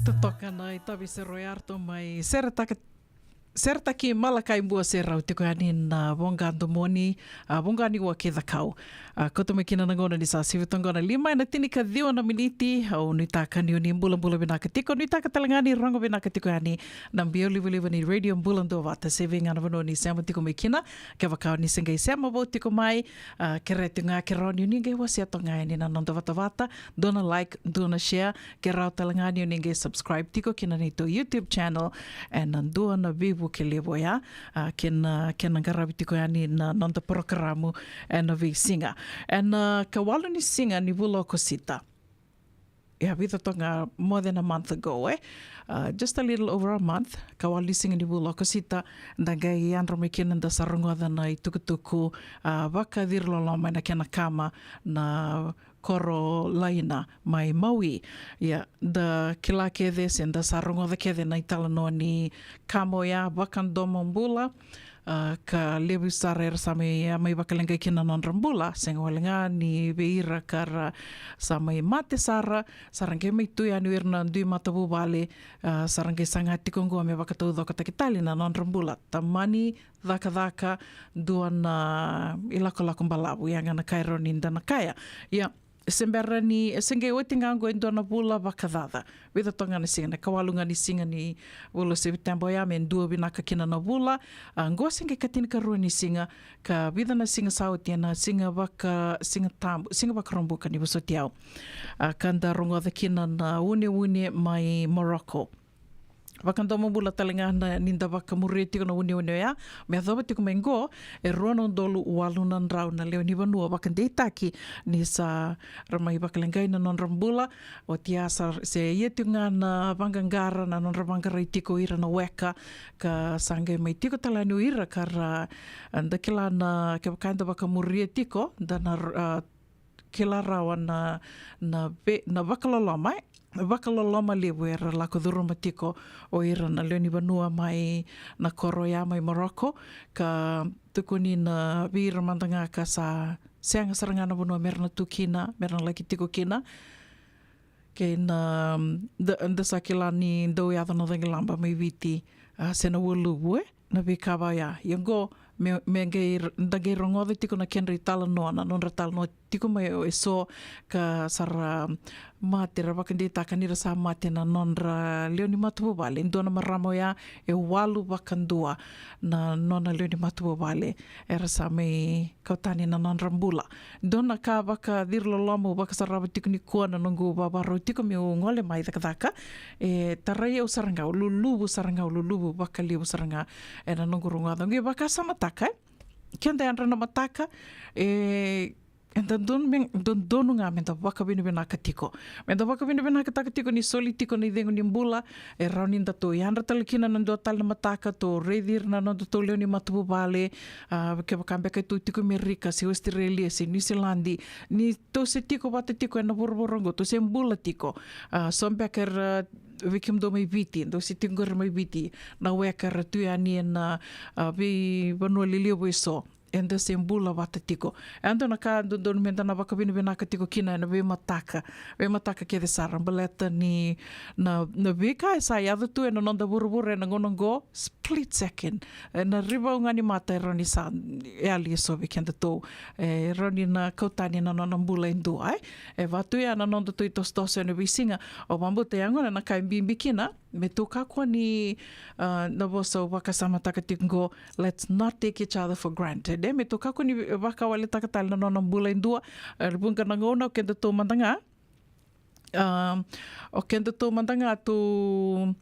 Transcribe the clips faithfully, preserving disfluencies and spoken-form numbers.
Totoka na itavi sero yarto mai seretaka, seretaki Malakai Bua Serau tiko yani na voqa domoni, a, voqa ni ua kei Cakau. A, koto mai kina na gauna ni sa sivi toqo na lima ena tinikaciwa na miniti. Au nuitaka ni o ni bulabula vinaka tiko, nuitaka tale ga ni rogo vinaka tiko yani na biau livaliva ni Radio Bula Duavata se vei ga na vanua ni sema tiko mai kina. Kevaka o ni se qai sema vou tiko mai, a, kerea tiko ga ke rawa ni o ni qai wasea toka ga yani na noda vatavata, dua na like, dua na share, ke rawa tale ga ni o ni qai subscribe tiko kina neitou YouTube channel, ena dua na veivuke levu oya, a, kena, kena qaravi tiko yani na noda porokaramu ena veisiga. Ena, a, kawalu ni siga ni vula o Okosita. Ia, vica toka ga, more than a month ago, e? Uh, just a little over a month, kawalu ni siga ni vula o Okosita, da qai yadra mai kina da sa rogoca na itukutuku, a, vakaciriloloma ena kena kama na koro laina mai Maui. Ia, da kila kece se da sa rogoca kece na italanoa ni kama oya, vakadomobula, a, ka levu sara era sa mai, a, mai vakaleqai kina na nodra bula, sega wale ga ni vei ira ka ra sa mai mate sara, sa ra qai mai tu yani o ira na dui matavuvale, a, sa ra qai saga tiko oqo me vakataucokotaki tale na nodra bula. Tamani cakacaka, dua na ilakolako balavu, ya ga na ka e rawa ni da na kaya. Ia, se bera ni, se qai oti ga oqo e dua na vula vakacaca. Vica toka ga na siga, na kawalu ga ni siga ni vula o Sepiteba oya me dua vinaka kina na vula. A, oqo se qai katinikarua ni siga, ka vica na siga sa oti ena siga vaka, siga tabu, siga Vakaraubuka ni vosoti au. A, ka da rogoca kina na uneune mai Morocco. Vakadomobula tale ga na, ni da vakamuria tiko na uneune oya, me yacova tiko mai qo, e rua na udolu walu na drau na lewe ni vanua vakadeitaki ni sa ra mai vakaleqai na nodra bula. Oti ya sa, se ia tiko ga na vaqaqara, na nodra vaqarai tiko ira na weka, ka sa qai mai tiko tale yani o ira ka ra, a, da kila na, kevaka da vakamuria tiko, da na, a, kila rawa na, na ve-, na vakaloloma, e? Vakaloloma levu era lako curuma tiko o ira na lewe ni vanua mai na koro ya mai Morocco, ka tukuni na vei ira mada ga ka sa sega sara ga na vanua mera na tu kina, mera na laki tiko kina. Kei na, da, da sa kila ni dau yaco na cagilaba mai Viti, a, se na Waluvu, e? Na veika vaya. Ia oqo, me, me qai r-, da qai rogoca tiko na kedra italanoa, na nodra talanoa tiko mai o eso, ka sa ra mate, ra vakadeitaka ni ra sa mate na nodra lewe ni matavuvale. Dua na marama oya, e walu vakadua na nona lewe ni matavuvale era sa mai kau tani na nodra bula. Dua na ka vakaciriloloma au vakasarava tiko nikua na noqu vavarau tiko meu gole mai cakacaka. E tarai au sara ga, au luluvu sara ga, au luluvu vakalevu sara ga ena noqu rogoca. Qai vakasamataka, e? Keda yadra na mataka, e, e dodonu me, dodonu ga meda vakavinavinaka tiko. Meda vakavinavinakataka tiko ni soli tiko na icegu ni bula, e rawa ni datou yadra tale kina na dua tale na mataka, tou raici ira na nodatou lewe ni matavuvale, a, kevaka beka tou tiko Merika, se Australia, se Niusiladi, ni tou se tiko vata tiko ena vuravura oqo, tou se bula tiko. A, so beka era, vei kemudou mai Viti, dou se tiko qori mai Viti, na weka era tu yani ena, a, veivanua lelevu eso. Eda se bula vata tiko. E dua na ka dodonu meda na vakavinavinaka tiko kina ena veimataka. Veimataka kece sara, baleta ni na, na veika e sa yaco tu ena noda vuravura ena gauna oqo, split second. Ena rivau ga ni mata e rawa ni sa yali eso vei kedatou. E rawa ni na kau tani na nona bula e dua, e. E vaka tu ya na nodatou itosotoso ena veisiga. Au vakabauta ya gona na ka e bibi kina, me tou kakua ni, a, na vosa au vakasamataka tiko qo, let's not take each other for granted. E, me tou kakua ni vakawaletaka tale na nona bula e dua, e, vuqa na gauna o kedatou mada ga, a, o kedatou mada ga tou,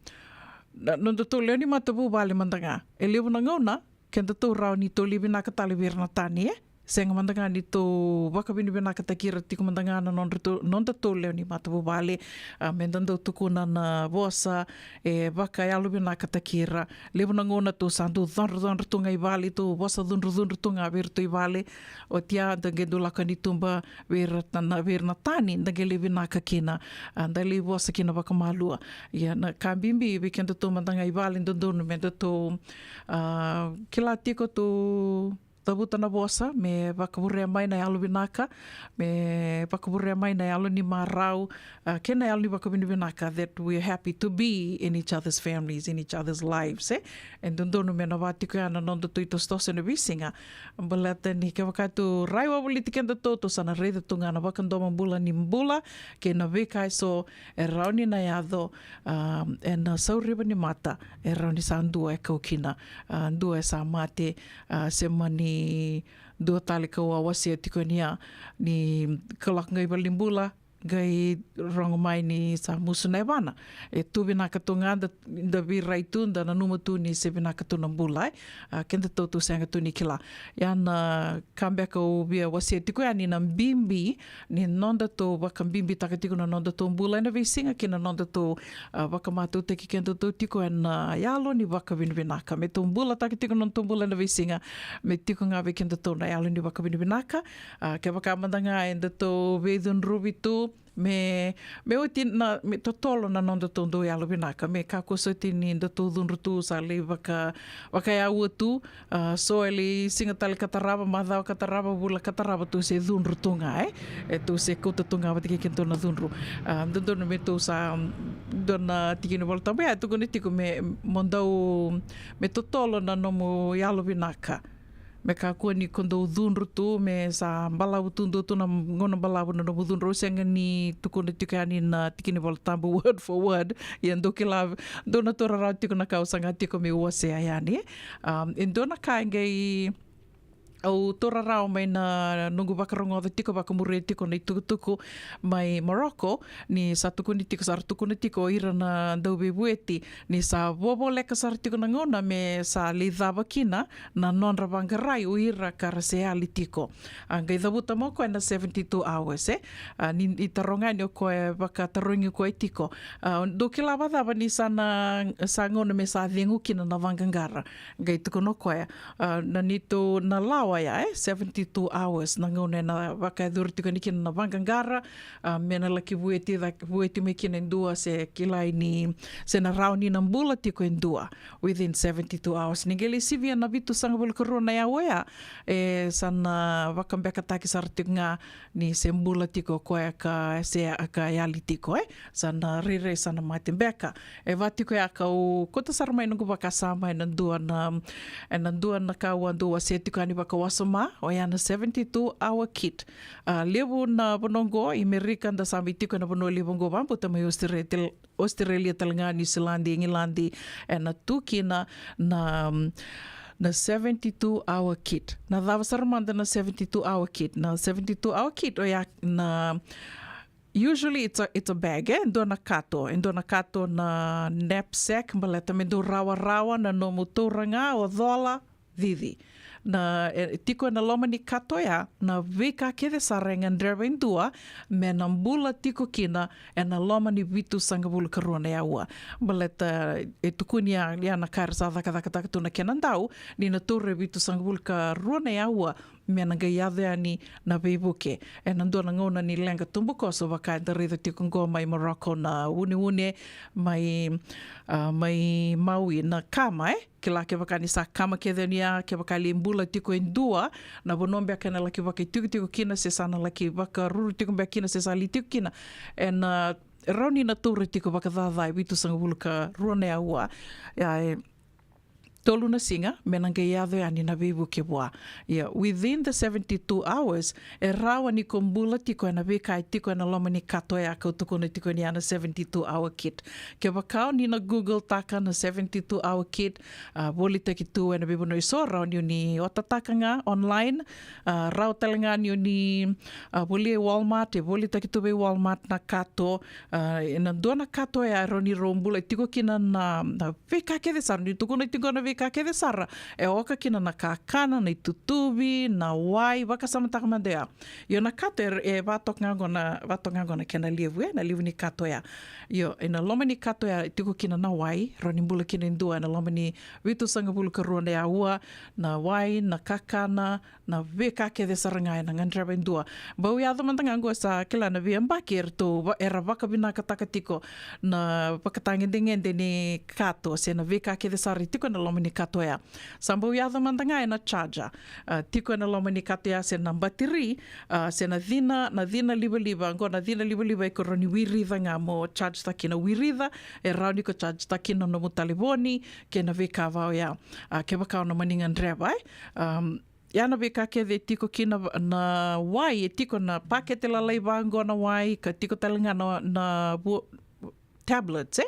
na, nodatou lewe ni matavuvale mada ga. E levu na gauna, kedatou rawa ni tou lai vinaka tale vei ira na tani, e? Sega mada ga ni tou vakavinavinakataki ira tiko mada ga na nodratou, nodatou lewe ni matavuvale, a, meda dau tukuna na vosa, e, vakayalovinakataki ira. Levu na gauna tou sa dau codrocodro tu ga i vale, tou vosa cudrucudru tu ga vei iratou i vale. Oti ya, da qai dau lako yani tuba vei ira na, vei ira na tani, da qai lai vinaka kina, a, da lai vosa kina vakamalua. Ia na ka bibi vei kedatou mada ga i vale, dodonu me datou, a, kila tiko tou cavuta na vosa, me vakavurea mai na yalo vinaka, me vakavurea mai na yalo ni marau, ah, kei na yalo ni vakavinavinaka, that we are happy to be in each other's families, in each other's lives, e? E dodonu me na vaka tiko ya na nodatou itosotoso ena veisiga. Baleta ni kevaka tou rai wavoliti kedatou, tou sa na raica tu ga na vakadomobula ni bula, kei na veika eso e rawa ni na yaco, ah, ena sauriva ni mata, e rawa ni sa dua e kau kina, ah, dua e sa mate, ah, se mani dua tale kau a wasea tiko yani ya, ni kalaka qai valenibula, qai rogo mai ni sa musu na yavana. E tu vinaka tu ga da, da veirai tu, da nanuma tu ni se vinaka tu na bula, e. Ah, kedatou tou sega tu ni kila. Ia na ka beka au via wasea tiko yani na bibi ni nodatou vakabibitaka tiko na nodatou bula ena veisiga kei na nodatou, ah, vakamatautaki kedatou tiko ena yalo ni vakavinavinaka. Me tou bulataka tiko na nodatou bula ena veisiga, me tiko ga vei kedatou na yalo ni vakavinavinaka. Ah, kevaka mada ga edatou veicudruvi tu, me, me oti na, me totolo na nodatou dau yalo vinaka, me kakua soti ni datou cudru tu sa lai vaka, vakayaua tu, ah, so e lai siga tale ka tarava, macawa ka tarava, vula ka tarava, tou se cudru tu ga, e? E tou se kauta tu ga vata kei kedatou na cudru. Ah, dodonu me tou sa, mm, dua na tikina ni Vola Tabu ya e tukuna tiko me, mo dau, me totolo na nomu yalo vinaka. Me kakua ni ko dau cudru tu, me sa balavu tu, dua tu na gauna balavu na nomu cudru. Au sega ni tukuna tiko yani na tikina ni Vola Tabu word for word. Ia dou kila, dou na taura rawa tiko na ka au saga tiko meu wasea yani. Um, e dua na ka e qai au taura rawa mai na noqu vakarogoca tiko, vakamuria tiko na itukutuku mai Morocco, ni sa tukuni tiko, sa ra tukuna tiko o ira na dauveivueti, ni sa vovoleka sara tiko na gauna me sa lai cava kina na nodra vaqarai o ira ka ra se yali tiko. A qai cavuta mai o koya na seventy-two hours, e? A, ni, ni taroga yani o koya, vakatarogi koya tiko. A, dou kila vakacava ni sa na, sa gauna me sa cegu kina na vaqaqara? Qai tukuna o koya, a, na neitou na lawa ya, e, seventy-two hours na gauna ena vakayacori tiko yani kina na vaqaqara. A, me na laki vueti, ca-, vueti mai kina e dua, se kilai ni, se na rawa ni na bula tiko e dua within seventy-two hours. Ni qai lai sivia na vitusagavulu ka rua na yaua ya, e, sa na vakabekataki sara tiko ga ni se bula tiko o koya ka se, ka yali tiko, e. Sa na rairai sa na mate beka. E vaka tiko ya kau kauta sara mai noqu vakasama ena dua na, ena dua na ka au a dau wasea tiko yani vakawasoma, oya na seventy-two hour kit. A, levu na vanua oqo i Merika, da sa mai tiko ena vanua levu oqo, vakabauta mai Australia, Australia tale ga, Niusiladi, Igiladi, ena tu kina na, na seventy-two hour kit. Na cava sara mada na seventy-two hour kit? Na seventy-two hour kit, oya na, usually it's a, it's a bag, e? Dua na kato, e dua na kato na knapsack, baleta me dau rawarawa na nomu taura ga, o cola, cici. Na, e, tiko ena loma ni kato ya na veika kece sara e gadreva e dua me na bula tiko kina ena loma ni vitusagavulu ka rua na yaua. Baleta e tukuni ya, ya na ka era sa cakacakataka tu na kena dau, ni na taura e vitusagavulu ka rua na yaua me na qai yaco yani na veivuke. Ena dua na gauna ni leqa tubukoso, vaka eda raica tiko oqo mai Morocco, na uneune mai, a, mai Maui, na kama, e? Kila, kevaka ni sa kama kece yani ya, kevaka e lai bula tiko e dua, na vanua beka ena laki vakaitikotiko kina, se sa na laki vakaruru tiko beka kina, se sa lai tiko kina, ena, a, rawa ni na taura tiko vakacaca e vitusagavulu ka rua na yaua. Ia, e tolu na siga me na qai yaco yani na veivuke vua. Ia, within the seventy-two hours, e rawa ni ko bula tiko ena veika e tiko ena loma ni kato ya kau tukuna tiko ni ya na seventy-two hour kit. Kevaka o ni na Google taka na seventy-two hour kit, a, volitaki tu ena veivanua eso, rawa ni o ni otataka ga online, a, rawa tale ga ni o ni, a, volia e Walmart, e volitaki tu vei Walmart na kato, a, ena dua na kato ya e rawa ni rau bula, e tiko kina na, na veika kece sara, ni tukuna tiko na veika kece sara, e oka kina na kakana, na itutuvi, na wai, vakasamataka mada ya. Io, na kato e, e vatoka ga qo na, vatoka ga qo na kena levu, e, na levu ni kato ya. Io, ena loma ni kato ya e tiko kina na wai, rawa ni bula kina e dua ena loma ni vitusagavulu ka rua na yaua, na wai, na kakana, na veika kece sara ga ena gadreva e dua. Bau yaco mada ga qo, sa kila na veiyabaki eratou va-, era vakavinakataka tiko na vakatagedegede ni kato se na veika kece sara e tiko ena loma ni kato ya. Sa bau yaco mada ga ena charger. A, tiko ena loma ni kato ya se na batiri, a, se na cina, na cina livaliva, qo na cina livaliva e ko rawa ni wirica ga mo charge taki na wirica, e rawa ni ko charge taki na nomu talevoni, kei na veika vaka oya. A, kevaka o na mani gadreva, e. Um, ya na veika kece e tiko kina na, na wai, e tiko na pakete lalai vaqo na wai, ka tiko tale ga na, na vu-, tablets, e?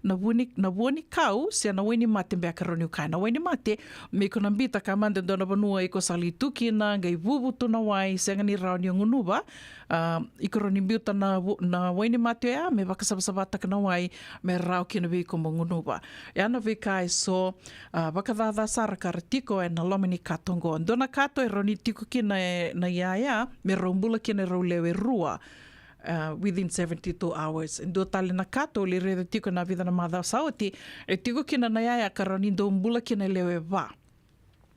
Na vuni, na vua ni kau, se na wainimate beka rawa niu kaya. Na wainimate, me iko na bita ka mada e dua na vanua iko sa lai tu kina, qai vuvu tu na wai, sega ni rawa ni o gunuva. A, iko rawa ni biuta na vu-, na wainimate oya, me vakasavasavataka na wai, me rawa kina vei iko mo gunuva. Ya na veika eso, a, vakacaca sara ka ra tiko ena loma ni kato qo. Dua na kato e rawa ni tiko kina e, na iyaya, me rau bula kina e rau lewe rua. A, within seventy-two hours. Dua tale na kato, lai raica tiko na vica na macawa sa oti, e tiko kina na iyaya ka rawa ni dau bula kina e lewe va.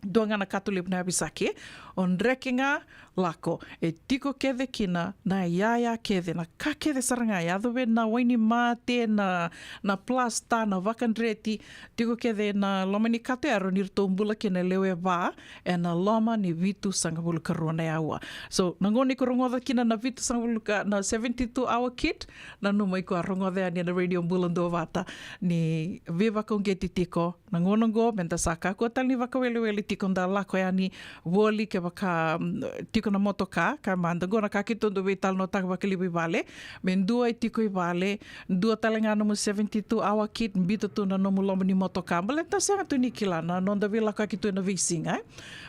Dua ga na kato levu na yavisaki, o dreke ga lako, e tiko kece kina na iyaya kece, na ka kece sara ga, yaco vei na wainimate, na, na plasta, na vakadreti, tiko kece na loma ni kato ya, rawa ni ratou bula kina e lewe va, ena loma ni vitusagavulu ka rua na aua. So, na gauna iko rogoca kina na vitusagavulu ka, na seventy-two hour kit, nanuma iko a rogoca yani ena Radio Bula Duavata, ni veivakauqeti tiko, na gauna qo, meda sa kakua tale ni vakawelewele tiko da lako yani voli kevaka, mm, tiko na motoka, ka mada qo na ka keitou dau veitalanoataka vakalevu i vale, me dua e tiko i vale, dua tale ga nomu seventy-two hour kit, bita tu na nomu loma ni motoka. Baleta sega tu ni kila na noda veilakoyaki tu ena veisiga, e.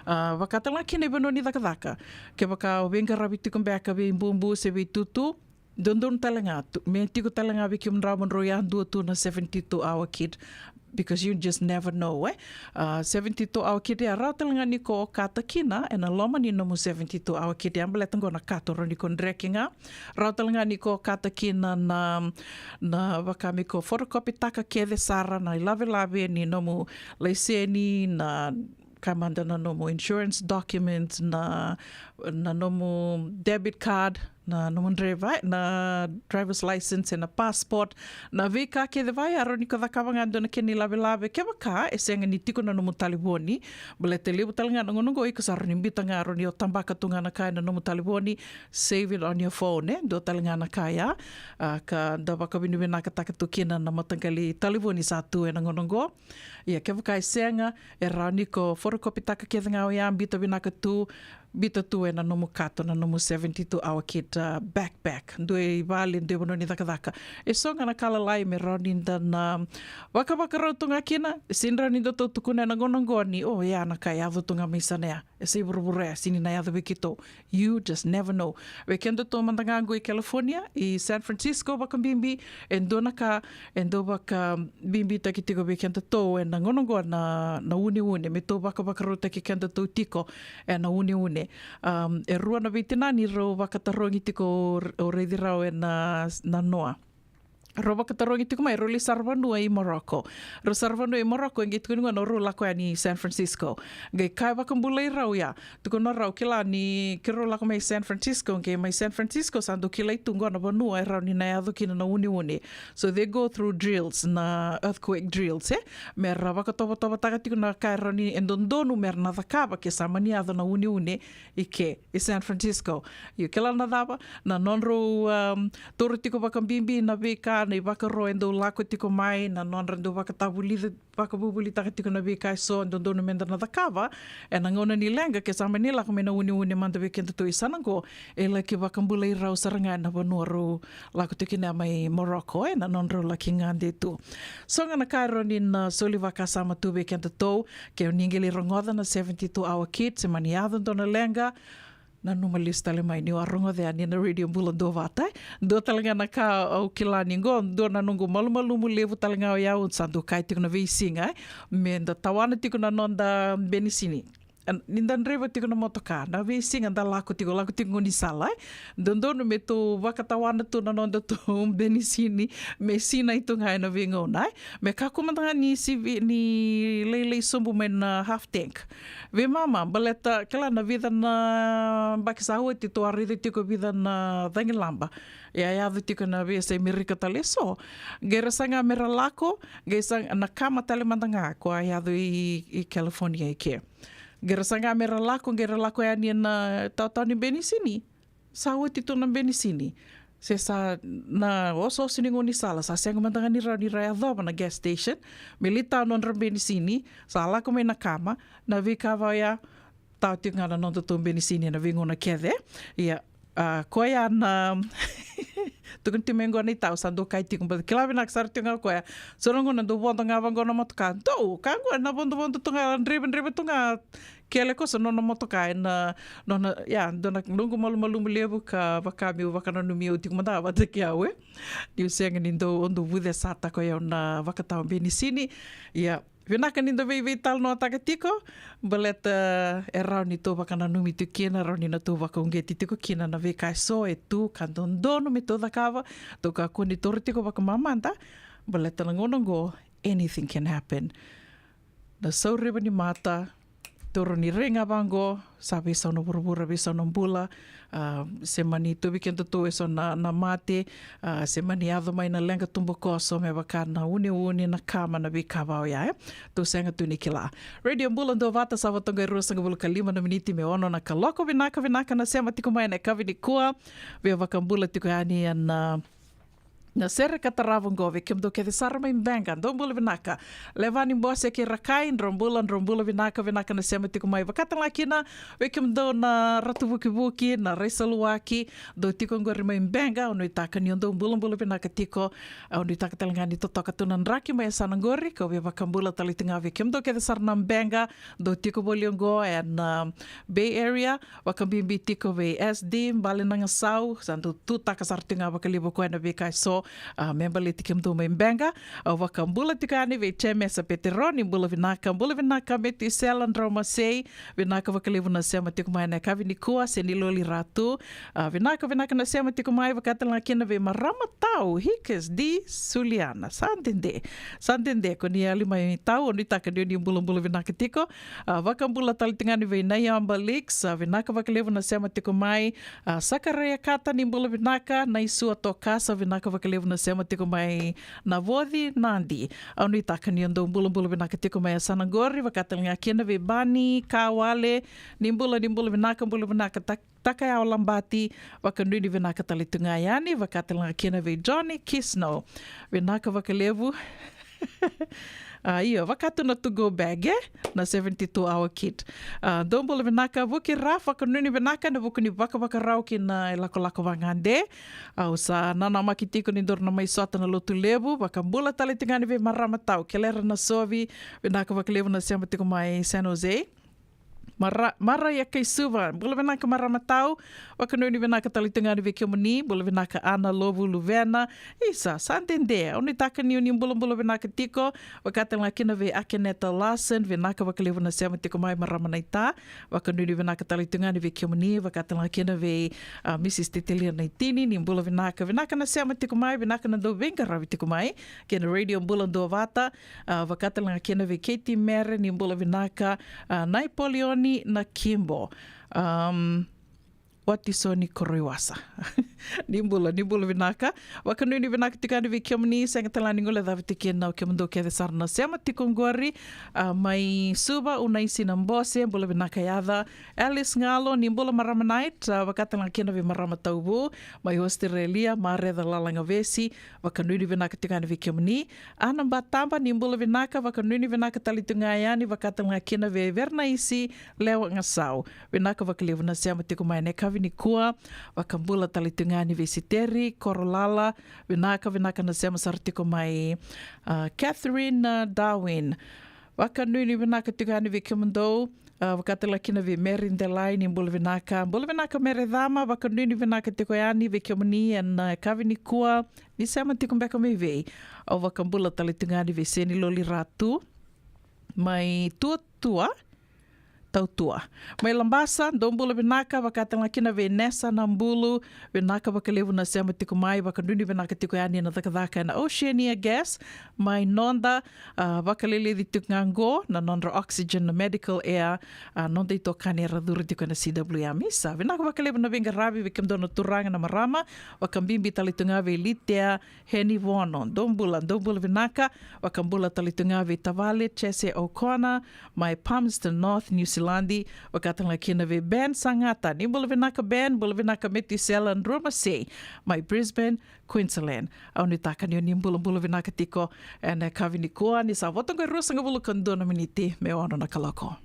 A, vaka tale ga kina i vanua ni cakacaka. Kevaka o veiqaravi tiko beka vei bubu se vei tutu, dodonu tale ga tu, me tiko tale ga vei kemudrau mo drau yadua tu na seventy-two hour kit, because you just never know, e? A, seventy-two hour kit ya, rawa tale ga ni ko okata kina ena loma ni nomu seventy-two hour kit ya, baleta qo na kato, rawa ni ko dreke ga. Rawa tale ga ni ko okata kina na, na vaka me ko photocopy-taka kece sara na ilavelave ni nomu laiseni, na ka mada na nomu insurance documents, na, na nomu debit card, na nomu driver, na driver's license, na passport, na veika kece vaka ya, rawa ni ko cakava ga dua na kena ilavelave, kevaka e sega ni tiko na nomu talevoni. Baleta levu tale ga na gauna qo iko sa rawa ni bita ga, rawa ni o tabaka tu ga na ka ena nomu talevoni, save it on your phone, e? Dua tale ga na ka ya, a, ka da vakavinavinakataka tu kina na mataqali talevoni sa tu ena gauna qo. Ia, kevaka e sega, e rawa ni ko photocopy-taka kece ga oya, bita vinaka tu, bita tu ena nomu kato na nomu seventy-two hour kit, a, backpack. Dua i vale, dua i vanua ni cakacaka. E so ga na ka lalai me rawa ni da na vakavakarau tu ga kina, sega ni rawa ni da tou tukuna ena gauna qo ni, o, ya na ka e yaco tu ga mai sana ya. E sa i vuravura ya, sega ni na yaco vei keitou. You just never know. Vei kedatou mada ga qo i California, i San Francisco vakabibi, e dua na ka e dau vakabibitaki tiko vei kedatou ena gauna qo na, na uneune, me tou vakavakarautaki kedatou tiko ena uneune. Um, e rua na veitinani rau vakatarogi tiko, o raici rau ena, na noa. Rau vakatarogi tiko mai, rau lai saravanua i Morocco. Rau saravanua i Morocco, e qai tukuni gona rau lako yani i San Francisco. Qai kaya vakabulai rau ya. Tukuna rau, kila ni keirau lako mai San Francisco, qai mai San Francisco sa dau kilai tu qo na vanua e rawa ni na yaco kina na uneune. So they go through drills, na earthquake drills, e? Me ra vakatovotovotaka tiko na ka e rawa ni, e dodonu me ra na cakava ke sa mani yaco na uneune i ke, i San Francisco. Io, kila na cava, na nodrau, um, taura tiko vakabibi na veika, na ivakaro e dau lako tiko mai, na nodra dau vakatavulici, vakavuvulitaka tiko na veika eso e dodonu meda na cakava ena gauna ni leqa, ke sa mani lako mai na uneune mada vei kedatou i sana qo, e laki vakabulai rau sara ga ena vanua rau lako tiko kina mai Morocco, ena nodrau laki gade tu. So ga na ka e rawa ni na soli vakasama tu vei kedatou, ke o ni qai lai rogoca na seventy-two hour kit, se mani yaco dua na leqa, nanuma lesu tale mai ni o a rogoca yani na Radio Bula Duavata, e. Dua tale ga na ka au kila ni qo, dua na noqu malumalumu levu tale ga oya, au sa dau kaya tiko na veisiga, e. Meda tawana tiko na noda benisini. Ni da draiva tiko na motoka, na veisiga da lako tiko, lako tiko gaunisala, e dodonu me tou vakatawana tu na noda tou benisini, me sinai tu ga ena veigauna, e me kakua mada ga ni sivi, ni lailai sobu mai na half tank. Veimama, baleta kila na vica na baki sa oti tou a raica tiko vica na cagilaba. Ia yaco tiko na veiyasai Merika tale eso. Qai ra saga me ra lako, qai sa na kama tale mada ga ko a yaco i, i California i ke. Qai ra saga me ra lako, qai ra lako yani ena taotao ni benisini. Sa oti tu na benisini. Se sa na osooso ni gaunisala, sa sega mada ga ni rawa ni ra yacova na gas station me lai tau nodra benisini, sa lako mai na kama, na veika vaya, tau tiko ga na noda tou benisini ena veigauna kece. Ia, a, koya na tukuni tiko mai qo na itau, sa dou kai tiko, baleta kila vinaka sara tiko ga koya. So na gauna dou vodo ga vaqo na motoka, dou ka qo na vodovodo tu ga, draiva, draiva tu ga, kele koso nona motoka ena nona, ia, dua na noqu malumalumu levu ka vaka meu vakananumi au tiko mada vata kei au, e. Niu sega ni dou, o dou vucesataka o yau na vakatawa benisini. Ia, vinaka ni dou veiveitalanoataka tiko, baleta e rawa ni tou vakananumi tiko kina, rawa ni na tou vakauqeti tiko kina na veika eso e tu ka dodonu me tou cakava, tou kakua ni toro tiko vakamamada, baleta na gauna oqo, anything can happen. Na sauriva ni mata, toro ni rai ga vaqo, sa veisau na vuravura, veisau na bula, a, se mani tauvi kedatou eso na, na mate, a, se mani yaco mai na leqa tubukoso me vaka na uneune, na kama, na veika vaya, e. Tou sega tu ni kila. Radio Bula Duavata, sa vatoqa e ruasagavulu ka lima na miniti me ono na kaloko. Vinaka, vinaka na sema tiko mai ena yakavi nikua. Via vakabula tiko yani ena na sere ka tarava oqo vei kemudou kece sara mai Beqa, dou bula vinaka. Levani Bose kei Rakai, drau bula, drau bula vinaka, vinaka na sema tiko mai. Vakatalega kina vei kemudou na Ratu Vukivuki, na Raisaluwaki, dou tiko oqori mai Beqa, au nuitaka ni o dou bulabula vinaka tiko. Au nuitaka talega ni totoka tu na draki mai yasana oqori, kau via vakabula tale tiko ga vei kemudou kece sara na Beqa, dou tiko voli oqo ena, a, Bay Area, vakabibi tiko vei S D, Bale Nagasau, sa dau tutaka sara tiko ga vakalevu o koya na veika eso, a, me baleti kemudou mai Beqa. Au vakabula tiko yani vei Jemesa Petero, ni bula vinaka, bula vinaka Metusela Draumasei, vinaka vakalevu na sema tiko mai ena yakavi nikua, Seniloli Ratu, a, vinaka, vinaka na sema tiko mai, vakatalega kina vei marama tau, Hikas di Suliana, sa dede, sa dede, ko ni yali mai tau, au nuitaka ni o ni bulabula vinaka tiko, A, vakabula tale tiko ga yani vei Naiaba Leaks, a, vinaka vakalevu na sema tiko mai. A, Sakaraia Kata, ni bula vinaka. Naisua Tokasa, vinaka vakalevu na sema tiko mai. Navoci Nadi, au nuitaka ni o dou bulabula vinaka tiko mai yasana oqori, vakatalega kina vei Bani Kawale, ni bula, ni bula vinaka, bula vinaka. Tak- Takayao Labati, vakanuinui vinaka tale tu ga yani, vakatalega kina vei Johnny Kisno. Vinaka vakalevu. A, io, vaka tu na to go bag, e? Na seventy-two hour kit. A, dou bula vinaka, Vuki Raf, vakanuinui vinaka ena vuku ni vakavakarau ki na ilakolako vagade. Au sa nanamaki tiko ni dou na mai sota na Lotulevu, vakabula tale tiko ga yani vei marama tau, Kelera Nasovi, vinaka vakalevu na sema tiko mai San Jose. Mara, Mara ia kai Suva, bula vinaka marama tau, vakanuinui vinaka tale tu ga yani vei kemuni, bula vinaka Ana Lovu Luvena, isa, sa dede, au nuitaka ni o ni bulabula vinaka tiko, vakatalega kina vei Akeneta Larson, vinaka vakalevu na sema tiko mai marama naita, vakanuinui vinaka tale tu ga yani vei kemuni, vakatalega kina vei, a, Mrs Titelia Naitini, ni bula vinaka, vinaka na sema tiko mai, vinaka na dau veiqaravi tiko mai, kei na Radio Bula Duavata, A, vakatalega kina vei Katie Mere, ni bula vinaka, a, Naipolioni Nakimbo. Am, Watisoni Koroiwasa. Ni bula, ni bula vinaka. Vakanuinui vinaka tiko yani vei kemuni, sega tale ni guilecavi tiko kina o kemudou kece sara na sema tiko oqori. A, mai Suva, Unaisi Nabose, bula vinaka yaca. Alice Galo, ni bula marama night, a, vakatalega kina vei marama Tauvu. Mai Australia, Mareca Lalagavesi, vakanuinui vinaka tiko yani vei kemuni. Ana Bataba, ni bula vinaka, vakanuinui vinaka tale tu ga yani, vakatalega kina vei Vernaisi Lewa Gasau. Vinaka vakalevu na sema tiko mai ena yakavi nikua, vakabula tale tu ga yani vei Siteri Korolala, vinaka, vinaka na sema sara tiko mai, a, Catherine, a, Darwin. Vakanuinui vinaka tiko yani vei kemudou, a, vakatalega kina vei Mary Delai, ni bula vinaka. Bula vinaka Mary Cama, vakanuinui vinaka tiko yani vei kemuni ena, a, yakavi nikua, ni sema tiko beka mai vei. Au vakabula tale tu ga yani vei Seni Loli Ratu. Mai Tuatua. Tautua. Mai Labasa, dou bula vinaka, vaka tale ga kina vei Nesa Nabulu, vinaka vakalevu na sema tiko mai, vakadua ni vinaka tiko yani na cakacaka ena Oceania Gas. Mai noda, a, vakaleleci tiko ga qo na nodra oxygen, na medical air, a, noda itokani era curu tiko ena C W M. Isa, vinaka vakalevu na veiqaravi vei kemudou na turaga, na marama, vakabibi tale tu ga vei Litea Henivono. Dou bula, dou bula vinaka, vakabula tale tu ga vei tavale Jesse O'Connor, mai Palmerston North, New Zealand, vaka tale ga kina vei Ben Sagata. Ni bula vinaka Ben, bula vinaka Metusela Drumasei, mai Brisbane, Queensland. Au nuitaka ni o ni bulabula vinaka tiko ena yakavi nikua, ni sa vo toka e ruasagavulu ka dua na miniti me ono na kaloko.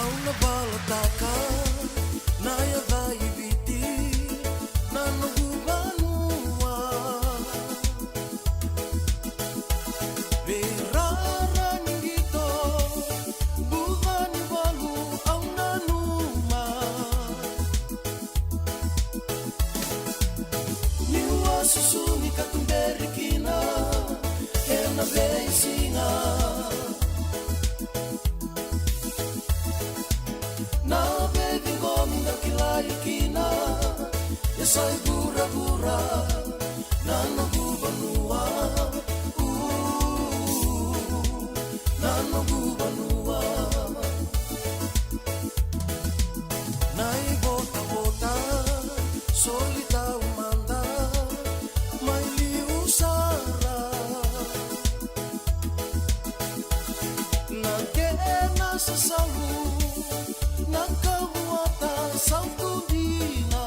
Au na valataka na yaca i Viti, na noqu vanua. Vei rara ni qito, buca ni valu au nanuma. Niu a susu ni ka tuberi kina ena veisiga. Na veiqomi da kilai kina e sa i vuravura na noqu vanua. Na noqu vanua. Na ivotavota soli taumada mai liu sara. Na kena sasalu na kavuata sautu dina.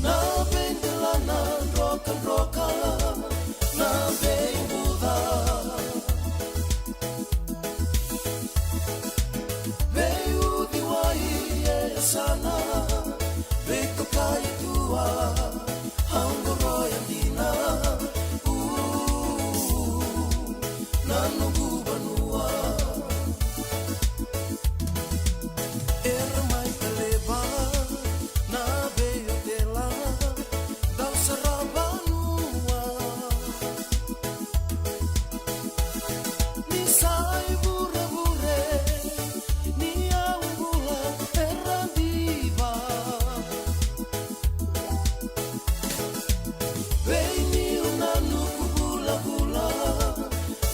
Na veidelana drokadroka, na veibuca. Veiuciwai e yasana, veitokai tua, au qoroya dina. U, na noqu vanua. Era mai taleva na veiotela, dau sara vanua. Ni sa i vuravure, ni au bula era diva. Vei niu na nuku vulavula,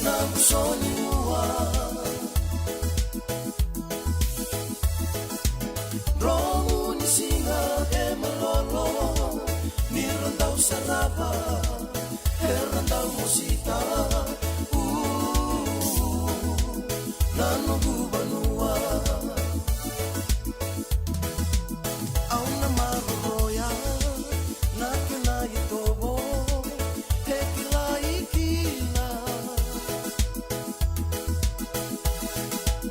na vuso ni ua. Dromu ni siga e malolo, ni ra dau sarava, era dau mosita. U, na noqu vanua. Au na maroroya na kena itovo e kilai kina.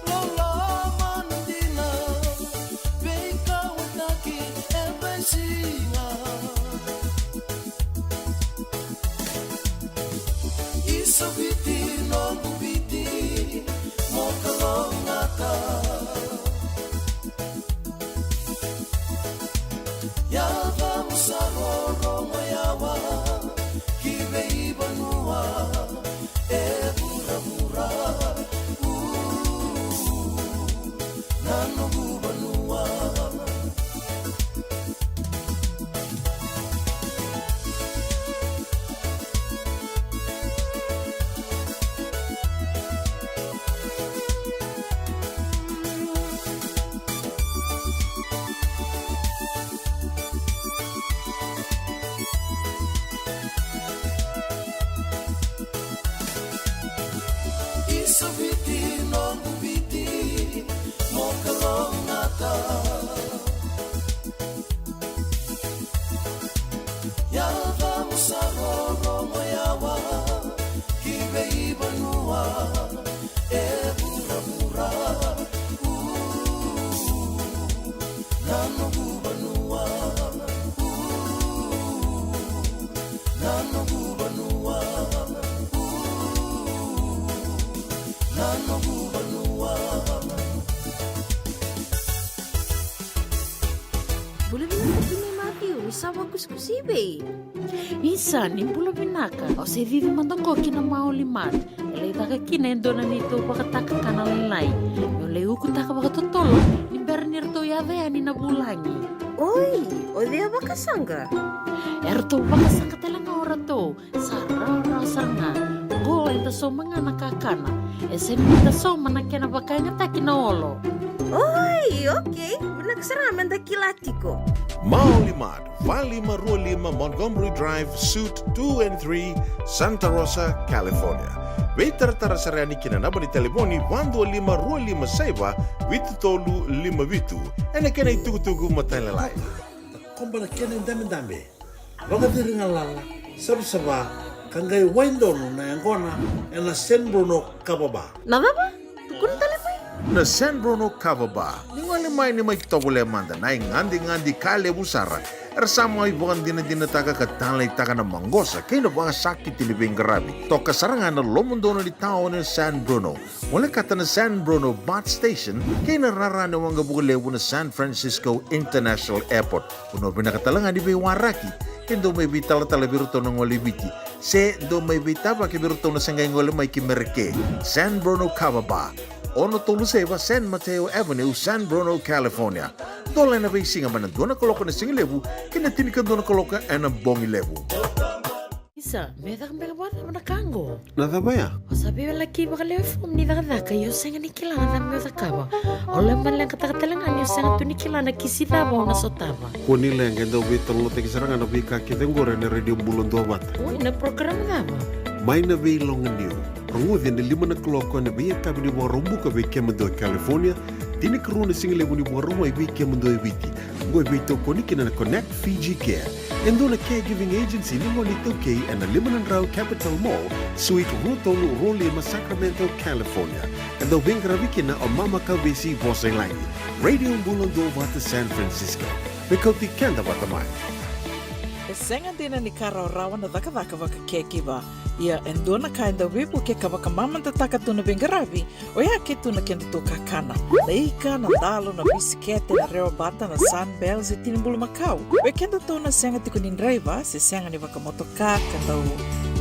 Loloma na dina, veikauwaitaki e veisiga. Isa Viti, noqu Viti, mo kalougata. Yaca mo sa rorogo yawa ki veivanua e vuravura. U, na noqu vanua. Isa Viti, noqu Viti, mo kalougata. Yaca mo sa rorogo yawa ki veivanua e vuravura. U, Bula vinaka timi Matiu, ni sa vakusikusi i vei? Isa, ni bula vinaka. Au se cici mada qo ki na Maoli Mart. E lai caka kina e dua na neitou vakatakakana lailai. Meu lai ukutaka vakatotolo ni bera ni ratou yaco yani na vulagi. Oi, o cei a vakasaqa? E ratou vakasaqa tale ga o ratou. Sa rawarawa sara ga. Qo eda sauma ga na kakana. E sega ni da sauma na kena vakayagataki na olo. Oi, okei. Vinaka sara ga me da kila tiko. Maoli Mart, va lima rua lima Montgomery Drive, Suite two and three, Santa Rosa, California. Veitaratara sara yani ki na naba ni talevoni va dua lima rua lima saiva vitu tolu lima vitu. Ena kena itukutuku matailalai. Koba na kena idabedabe. Vakaciri galala, savasava, ka qai wai donu na yaqona ena San Bruno Kava Bar. Na cava? Tukuna tale mai. Na San Bruno Kava Bar. Ni gole mai ni mai tovolea mada na igadigadi ka levu sara. Era sa mai vakadinadinataka ka taleitaka na maqosa kei na vakasakiti ni veiqaravi. Toka sara ga na lomodonu ni taoni o San Bruno. Volekata na San Bruno Bart Station kei na rara ni waqavuka levu na San Francisco International Airport. Vanua vinaka tale ga ni veiwaraki, ke dou mai veitalatala vei iratou na gole i Viti, se dou mai veitavaki vei iratou na se qai gole mai ki Mereke. San Bruno Kava Bar, ono tolu saiva San Mateo Avenue, San Bruno, California. Dola ena veisiga mai na dua na kaloko ena sigalevu ki na tinikadua na kaloko ena bogilevu. Isa, meu caka beka vakacava na ka qo? Na cava ya? O sa veiwalaki vakalewe fomu ni cakacaka, ia o sega ni kila na cava meu cakava. O lai baleqataka tale ga ni o sega tu ni kila na kisi cava o na sotava. Kua ni leqa, e dau veitalanoataki sara ga na veika kece qori ena Radio Bula Duavata. Oi, na program cava? Mai na Veiloganiu. Rogoci ena lima na kaloko ena veiyakavi ni Vakaraubuka vei kemudou e California, tinikarua na sigalevu ni Vakarauwai vei kemudou e Viti. Qo e veitokoni kina na Connect Fiji Care, e dua na caregiving agency ni gone iTaukei ena lima na drau Capitol Mall, Suite rua tolu rua lima, Sacramento, California. E dau veiqaravi kina o Mama Kauvesi Vosailagi. Radio Bula Duavata San Francisco. Me kauti keda vata mai. E sega dina ni ka rawarawa na cakacaka vaka caregiver. Ia e dua na ka e dau veivuke ka vakamamadataka tu na veiqaravi, oya ke tu na kedatou kakana. Na ika, na dalo, na bisikete, na rewabata, na Sunbell se tini bulumakau. Vei kedatou na sega tiko ni draiva se sega ni vakamotoka ka dau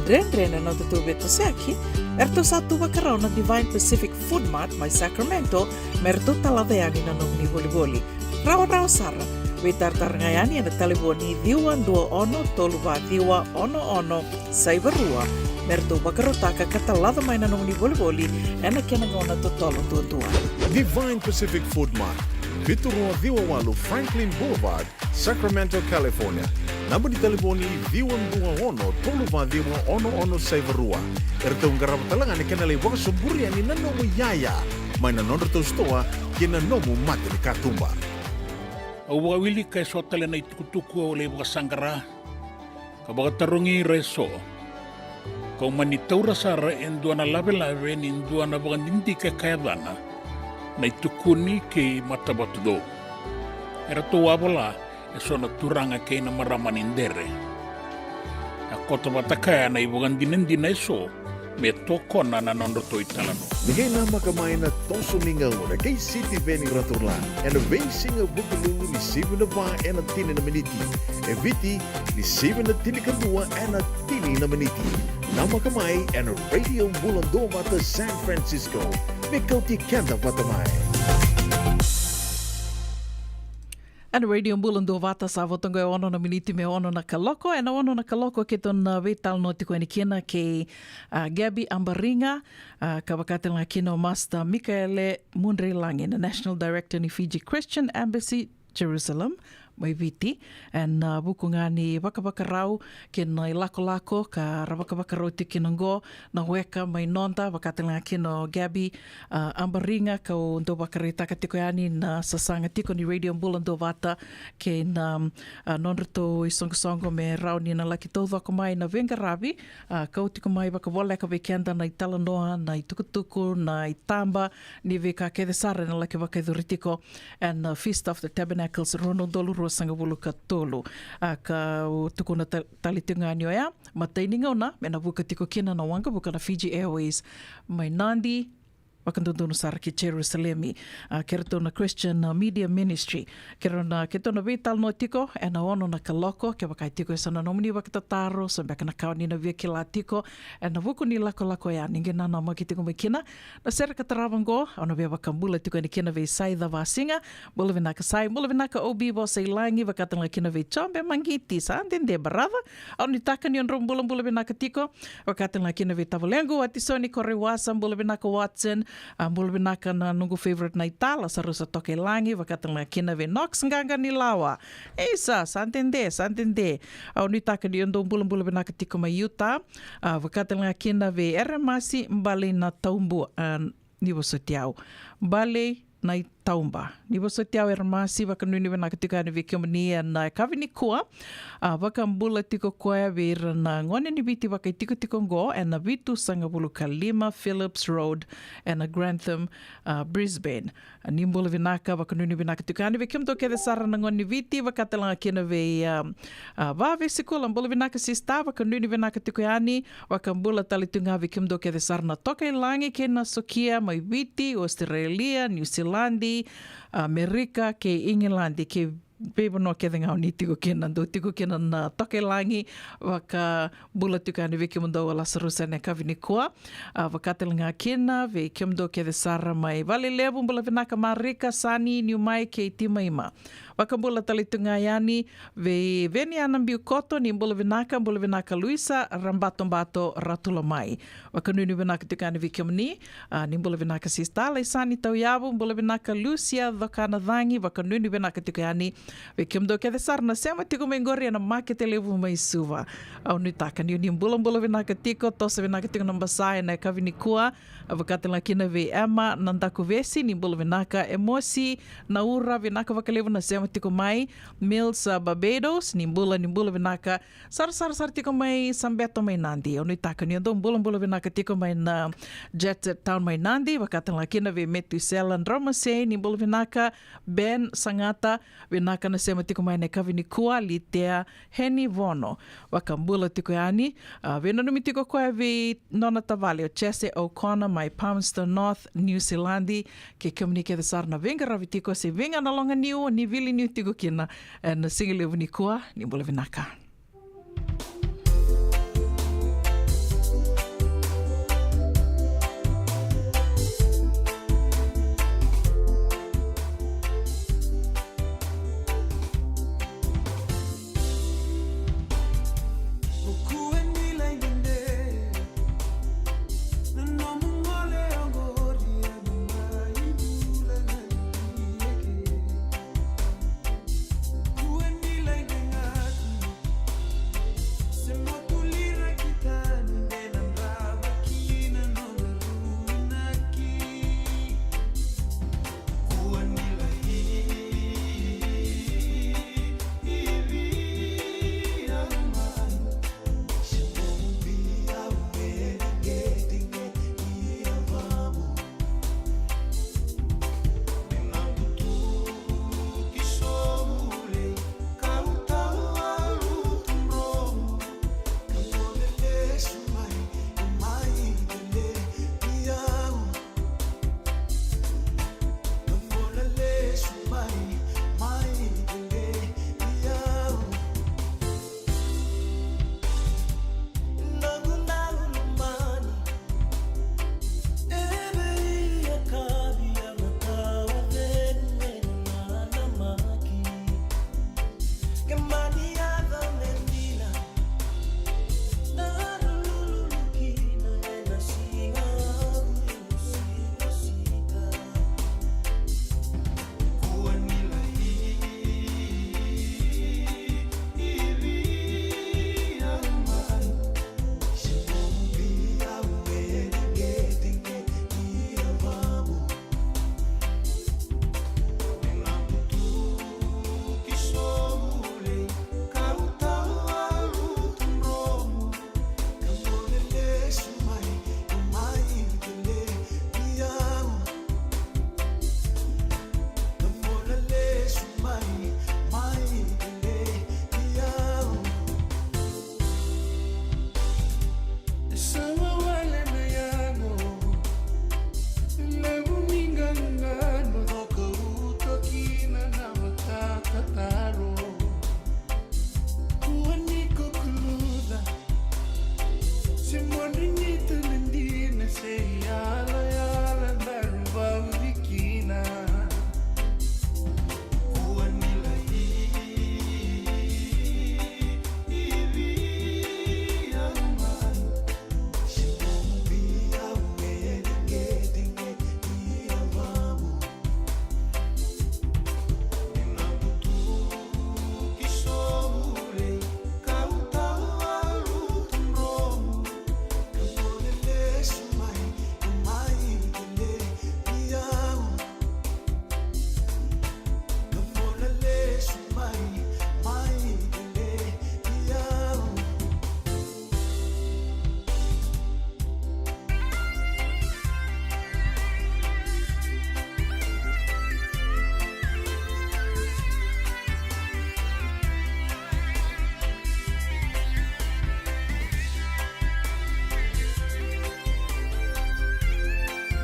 dredre na nodatou veitosoyaki, eratou sa tu vakarau na Divine Pacific Food Mart mai Sacramento me ratou talaca yani na nomuni volivoli. Rawarawa sara. Veitaratara ga yani ena talevoni ciwa dua ono tolu va ciwa ono ono saiva rua me ratou vakarautaka ka talaca mai na nomuni volivoli ena kena gauna totolo duadua. Divine Pacific Food Mart, vitu rua ciwa walu Franklin Boulevard, Sacramento, California. Naba ni talevoni ciwa dua ono tolu va ciwa ono ono saiva rua. Eratou qarava tale ga na kena lai vakasoburi yani na nomu iyaya mai na nodratou sitoa ki na nomu mata ni katuba. Au vakawilika eso tale na itukutuku au lai vakasaqara ka vakatarogi ira eso. Kau mani taura sara e dua na lavelave ni dua na vakadidike ka yacana Na iTukuni kei Matavatucou. Eratou a vola eso na turaga kei na marama ni Dere. A koto vata kaya na ivakadinadina eso me tokona na nodratou italanoa. Ni qai namaka mai na toso ni gauna kei Sitiveni Raturla ena veisiga Vukelulu ni sivi na va ena tini na miniti. E Viti ni sivi na tinikadua ena tini na miniti. Namaka mai ena Radio Bula Duavata San Francisco. Me kauti keda vata mai. Ena Radio Bula Duavata sa vo toka e ono na miniti me ono na kaloko. Ena ono na kaloko keitou na veitalanoa tiko yani kina kei, a, Gabby Ambariga, a, ka vaka tale ga kina o Master Mikaele Mudreilagi, na National Director ni Fiji Christian Embassy Jerusalem, mai Viti. Ena vuku ga ni vakavakarau kei na ilakolako ka ra vakavakarau tiko kina oqo na weka mai noda, vakatale ga kina o Gabby, a, Abariga, kau dau vakaraitaka tiko yani na sasaga tiko ni Radio Bula Duavata kei na, a, nodratou isoqosoqo me rawa ni na laki taucoko mai na veiqaravi, a, kau tiko mai vakavoleka vei keda na italanoa, na itukutuku, na itaba ni veika kece sara ena laki vakayacori tiko ena, a, Feast of the Tabernacles rua na udolu ruasagavulu ka tolu. A, kau tukuna ta-, tale tiko ga ni oya matai ni gauna me na vuka tiko kina na waqavuka na Fiji Airways mai Nadi, vakadodonu sara ki Jerusalemi. A, kei ratou na Christian, a, Media Ministry, kei rau na, keitou na veitalanoa tiko ena ono na kaloko. Kevaka e tiko e so na nomuni vakatataro, so beka na ka o ni na via kila tiko ena vuku ni lakolako ya, ni qai nanamaki tiko mai kina na sere ka tarava oqo. Au na via vakabula tiko yani kina vei Sai Cavasiga. Bula vinaka Sai. Bula vinaka O B Vosa i Lagi, vakatale ga kina vei Jobe Magiti. Sa dede, brother. Au nuitaka ni o drau bulabula vinaka tiko. Vakatale ga kina vei tavalequ Watisoni Koreiwasa, bula vinaka Watson. A, bula vinaka na noqu favorite naita, Lasarusa Tokailagi, vakatale ga kina vei Knox Qaqanilawa. Isa, sa dede, sa dede. Au nuitaka ni o dau bulabula vinaka tiko mai Utah. A, vakatale ga kina vei Eremasi Baleinataubua, a, ni vosoti au. Baleinaitauba. Ni vosoti au Eremasi, vakanuinui vinaka tiko yani vei kemuni ena yakavi nikua. A, vakabula tiko koya vei ira na gone ni Viti vakaitikotiko oqo ena vitusagavulu ka lima Phillips Road ena Grantham, a, Brisbane. A, ni bula vinaka, vakanuinui vinaka tiko yani vei kemudou kece sara na gone ni Viti, vakatale ga kina vei, a, a, Vavesikula, bula vinaka sister, vakanuinui vinaka tiko yani. Vakabula tale tu ga vei kemudou kece sara na Tokailagi kei na Sokia mai Viti, Australia, Niusiladi, Amerika kei Igiladi kei veivanua kece ga o ni tiko kina, dou tiko kina na Tokailagi. Vakabula tiko yani vei kemudou a Lasarusa ena yakavi nikua. A, vakatale ga kina vei kemudou kece sara mai Valelevu, bula vinaka Marika, Sani, Niumai kei Timaima. Vakabula tale tu ga yani vei Veniana Biukoto, ni bula vinaka, bula vinaka Luisa Rabatobato Ratulomai. Vakanuinui vinaka tiko yani vei kemuni. A, ni bula vinaka sister Laisani Tauyavu, bula vinaka Lucia Cokanacagi, vakanuinui vinaka tiko yani vei kemudou kece sara na sema tiko mai qori ena makete levu mai Suva. Au nuitaka ni o ni bulabula vinaka tiko, toso vinaka tiko na basa ena yakavi nikua. A, vakatale ga kina vei Emma Nadakuvesi, ni bula vinaka. Emosi Naura, vinaka vakalevu na sema tiko mai. Mills, a, Barbados, ni bula, ni bula vinaka. Sarasara sara tiko mai Sabeto mai Nadi. Au nuitaka ni o dou bulabula vinaka tiko mai na Jet Set Town mai Nadi. Vakatale ga kina vei Metusela Dromase, ni bula vinaka. Ben Sagata, vinaka na sema tiko mai ena yakavi nikua. Litea Heni Vono, vakabula tiko yani. A, veinanumi tiko koya vei nona tavale o Jesse O'Connor mai Palmerston North, New Zealand. Kei kemuni kece sara na veiqaravi tiko se vei ga na loga niu ni vili niu tiko kina ena sigalevu nikua, ni bula vinaka.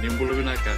Ni bula vinaka.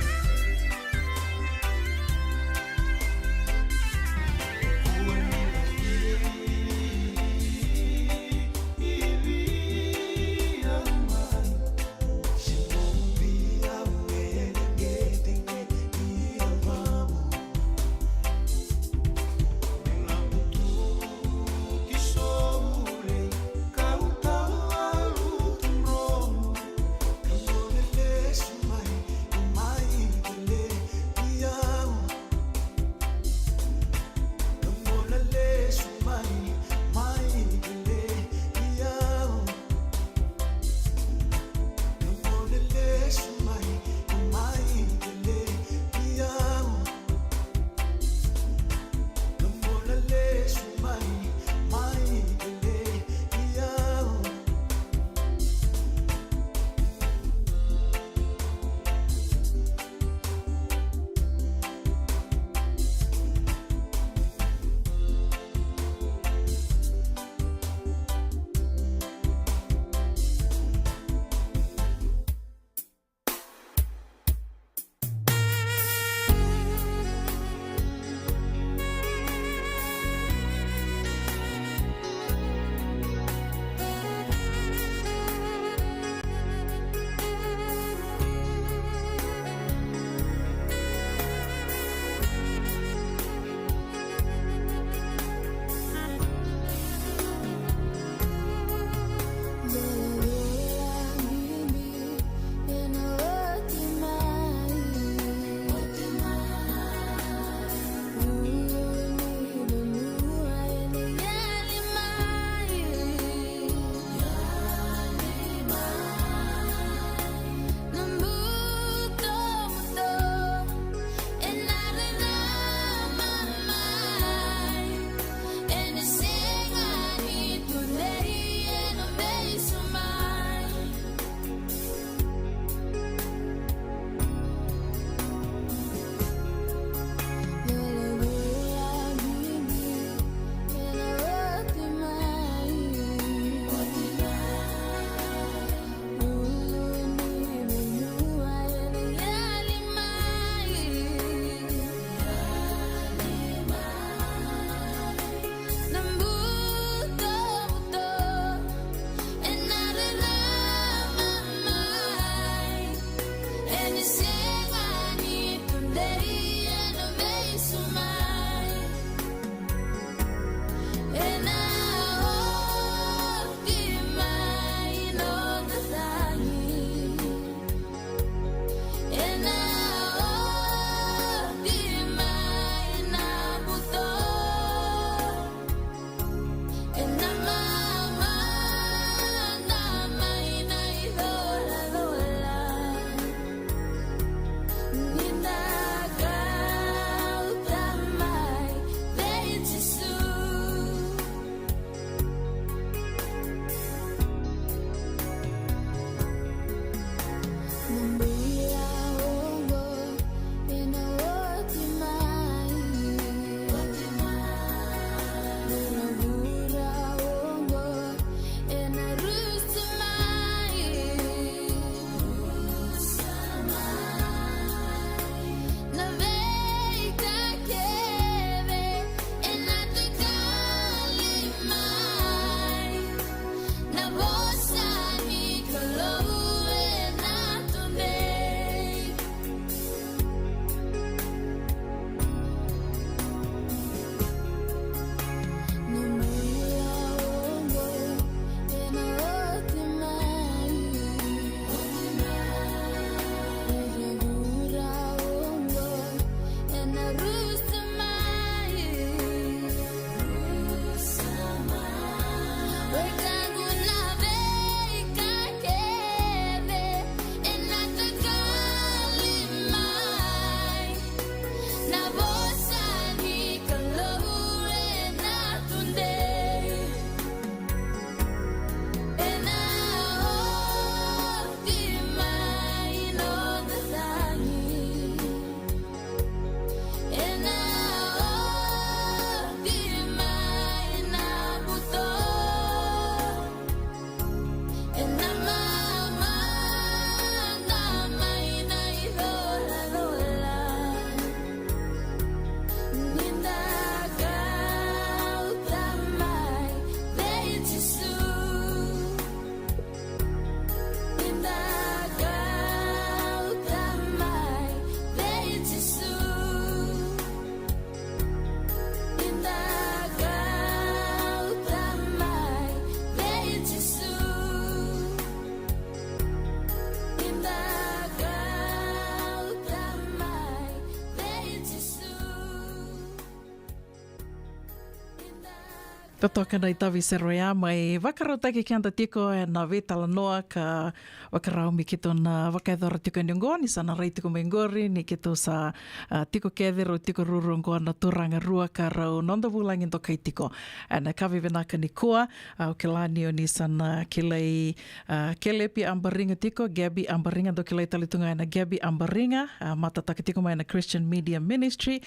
Totoka na itavi sere oya mai vakarautaki keda tiko ena veitalanoa ka vakarau me keitou na vakayacora tiko yani oqo ni sa na rai tiko mai qori ni keitou sa, a, tiko kece, rau tiko ruarua oqo na turaga rua ka rau noda vulagi dokai tiko ena yakavi vinaka nikua. A, au kila ni o ni sa na kilai, a, Kelepi Abariga tiko, Gabby Abariga, dou kilai tale tu ga ena Gabby Abariga, a, matataka tiko mai na Christian Media Ministry,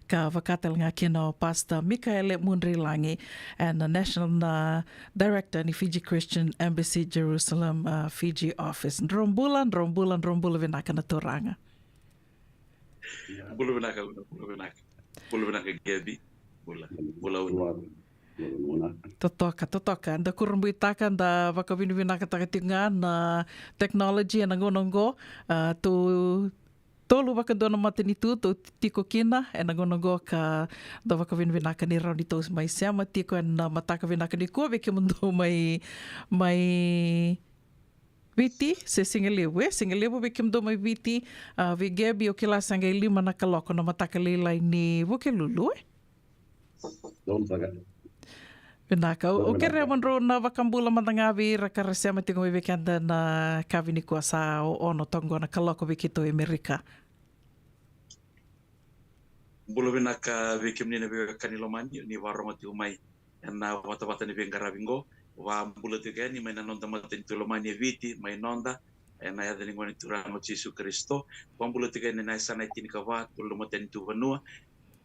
ka vaka tale ga kina o Pastor Mikaele Mudreilagi, ena National, a, Director ni Fiji Christian Embassy Jerusalem, a, Fiji Office. Drau bula, drau bula, drau bula vinaka na turaga. Bula vinaka, bula vinaka. Bula vinaka, Gabby. Bula, bula, bula. Totoka, totoka. Da kurabuitaka, da vakavinavinakataka tiko ga na technology ena gauna oqo. A, tou tolu vakadua na matanitu tou tiko kina ena gauna oqo ka da vakavinavinaka ni rawa ni tou mai sema tiko ena mataka vinaka nikua vei kemudou mai, mai Viti, se sigalevu, e, sigalevu vei kemudou mai Viti. A, vei Gabby au kila sa qai lima na kaloko na mataka lailai ni Vukelulu, e? Donu saka. Vinaka, au kerea mo drau na vakabula mada ga vei ira ka ra sema tiko mai vei keda na yakavi nikua, sa o-, ono toka qo na kaloko vei keitou e Amerika. Bula vinaka vei kemuni na veiwekani lomani, ni vakarorogo tiko mai ena vatavata ni veiqaravi qo. Vakabula tiko yani mai na noda matanitu lomani e Viti, mai noda, ena yaca ni Gone Turaga o Jisu Karisito. Vakabula tiko yani ena yasana e tinikava, tolu na matanitu vanua,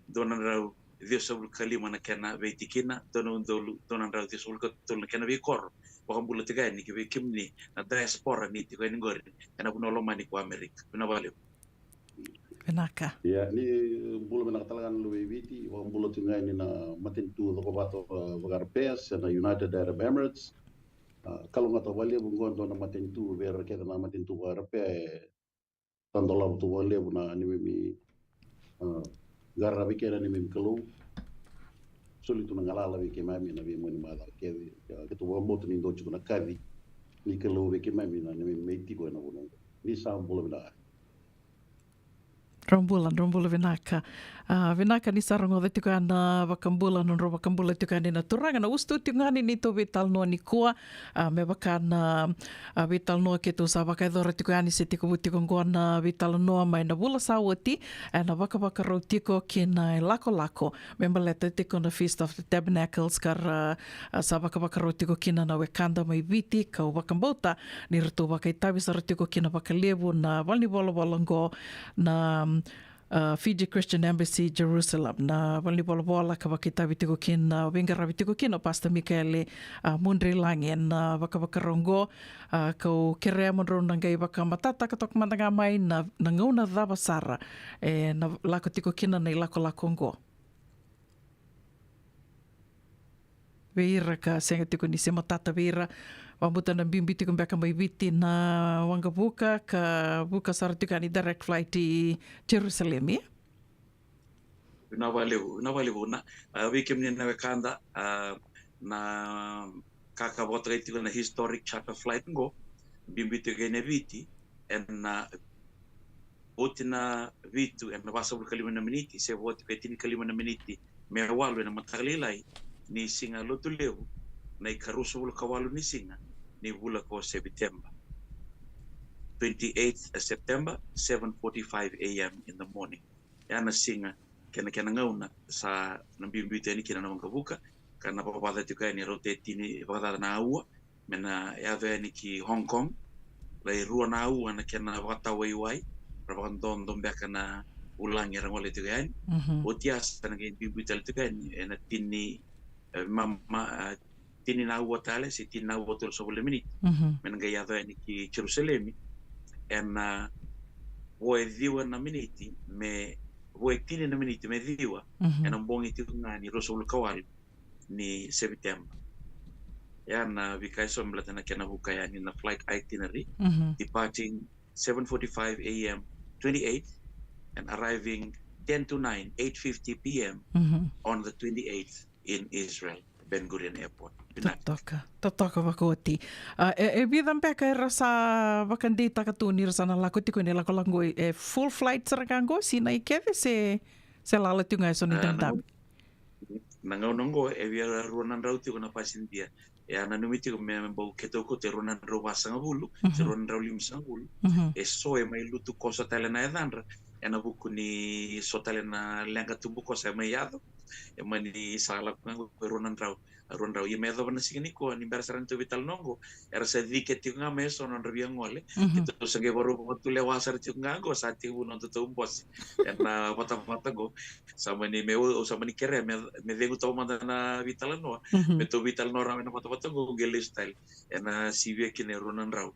dua na drau ciwasagavulu ka lima na kena veitikina, dua na udolu dua na drau ciwasagavulu ka tolu na kena veikoro. Vakabula tiko yani ki vei kemuni na diaspora ni tiko yani qori ena vanua lomani ko Amerika. Vinaka vakalevu. Vinaka. Ia, ni bula vinaka tale ga na luve i Viti, vakabula tiko ga yani na matanitu cokovata, a, vakaRapea, se na United Arab Emirates. A, kalougata vakalevu qo e dua na matanitu vei ira kece na matanitu vakaRapea, e tadolava tu vakalevu na neimami, a, qaravi kei na neimami Kalou. Soli tu na galala vei keimami na veimau ni macawa kece. Ia, keitou vakabauta ni dua tiko na kaci ni Kalou vei keimami na neimami mai tiko ena vanua oqo. Ni sa bula vinaka. Drau bula, drau bula vinaka. A, vinaka ni sa rogoca tiko ya na vakabula, nodrau vakabula tiko yani na turaga. Na usutu tiko ga ni neitou veitalanoa nikua, a, me vaka na, a, veitalanoa keitou sa vakayacora tiko yani se tekivu tiko qo na veitalanoa mai na vula sa oti, ena vakavakarau tiko ki na ilakolako me baleta tiko na Feast of the Tabernacles ka ra, a, sa vakavakarau tiko kina na wekada mai Viti, kau vakabauta ni ratou vakaitavi sara tiko kina vakalevu na valenivolavola oqo na, a, Fiji Christian Embassy Jerusalem, na valenivolavola ka vakaitavi tiko kina, veiqaravi tiko kina o Pastor Mikaele, a, Mudreilagi ena vakavakarau oqo. A, kau kerea mo drau na qai vakamatatataka toka mada ga mai na, na gauna cava sara ena lako tiko kina na ilakolako oqo. Vei ira ka sega tiko ni se matata vei ira, vakabuta na biubiu tiko beka mai Viti na waqavuka, ka vuka sara tiko yani direct flight i Jerusalemi. Vinaka vakalevu, vinaka vakalevu na, a, vei kemuni na wekada, a, na ka ka vakatokai tiko na historic charter flight qo, biubiu tiko yani e Viti, ena, a, oti na vitu ena vasagavulu ka lima na miniti, se vo tiko e tinikalima na miniti me walu ena mataka lailai ni siga Lotulevu, na ikaruasagavulu ka walu ni siga ni vula ko Sepiteba. Twenty-eighth September, seven forty-five A M in the morning. Ya na siga kei na kena gauna sa na biubiu tiko yani kina na waqavuka, ka na vakavaca tiko yani rauta e tini vakacaca na aua, me na yaco yani ki Hong Kong. Lai rua na aua na kena vakatawaiwai, ra vakadodo beka na vulagi era gole tiko yani. Mhm. Oti ya sa na qai biubiu tale tiko yani ena tini, e, ma, ma, e, tini na aua tale, se tini na aua tolusagavulu na miniti. Mhm. Me na qai yaco yani ki Jerusalemi ena, a, vo e ciwa na miniti me, vo e tini na miniti me ciwa. Mhm. Ena bogi tiko ga ni ruasagavulu ka walu ni Sepiteba. Ya na veika eso me baleta na kena vuka yani na flight itinerary. Mhm. Departing seven forty-five A M twenty-eighth and arriving ten to nine, eight fifty P M, mhm, on the twenty-eighth in Israel, Ben Gurion Airport. Vinaka. Totoka, totoka vakaoti. A, e, e vica beka era sa vakadeitaka tu ni ra sa na lako tiko ena ilakolako qo, e full flight sara ga qo, sinai kece se, se lala tiko ga eso na, a, idabedabe? Na, Na gauna oqo e via rua na drau tiko na pasidia. E a nanumi tiko me bau keitou kauta e rua na drau vasagavulu se rua na drau limasagavulu. E so e mai lutu koso tale na yacadra ena vuku ni so tale na leqa tubukoso e mai yaco. E mani sa lako ga qo e rua na drau, rua na drau. Ia me yacova na siga nikua ni bera sara ni tou veitalanoa oqo, era sa cike tiko ga mai e so na nodra via gole. Keitou sa qai vakarau vakatulewa sara tiko ga oqo, sa tekivu na nodatou bose ena vatavata oqo. Sa mani me, au sa mani kerea me, me cegu toka mada na veitalanoa, me tou veitalanoa rawa ena vatavata oqo, qai lesu tale ena sivia kina e rua na drau.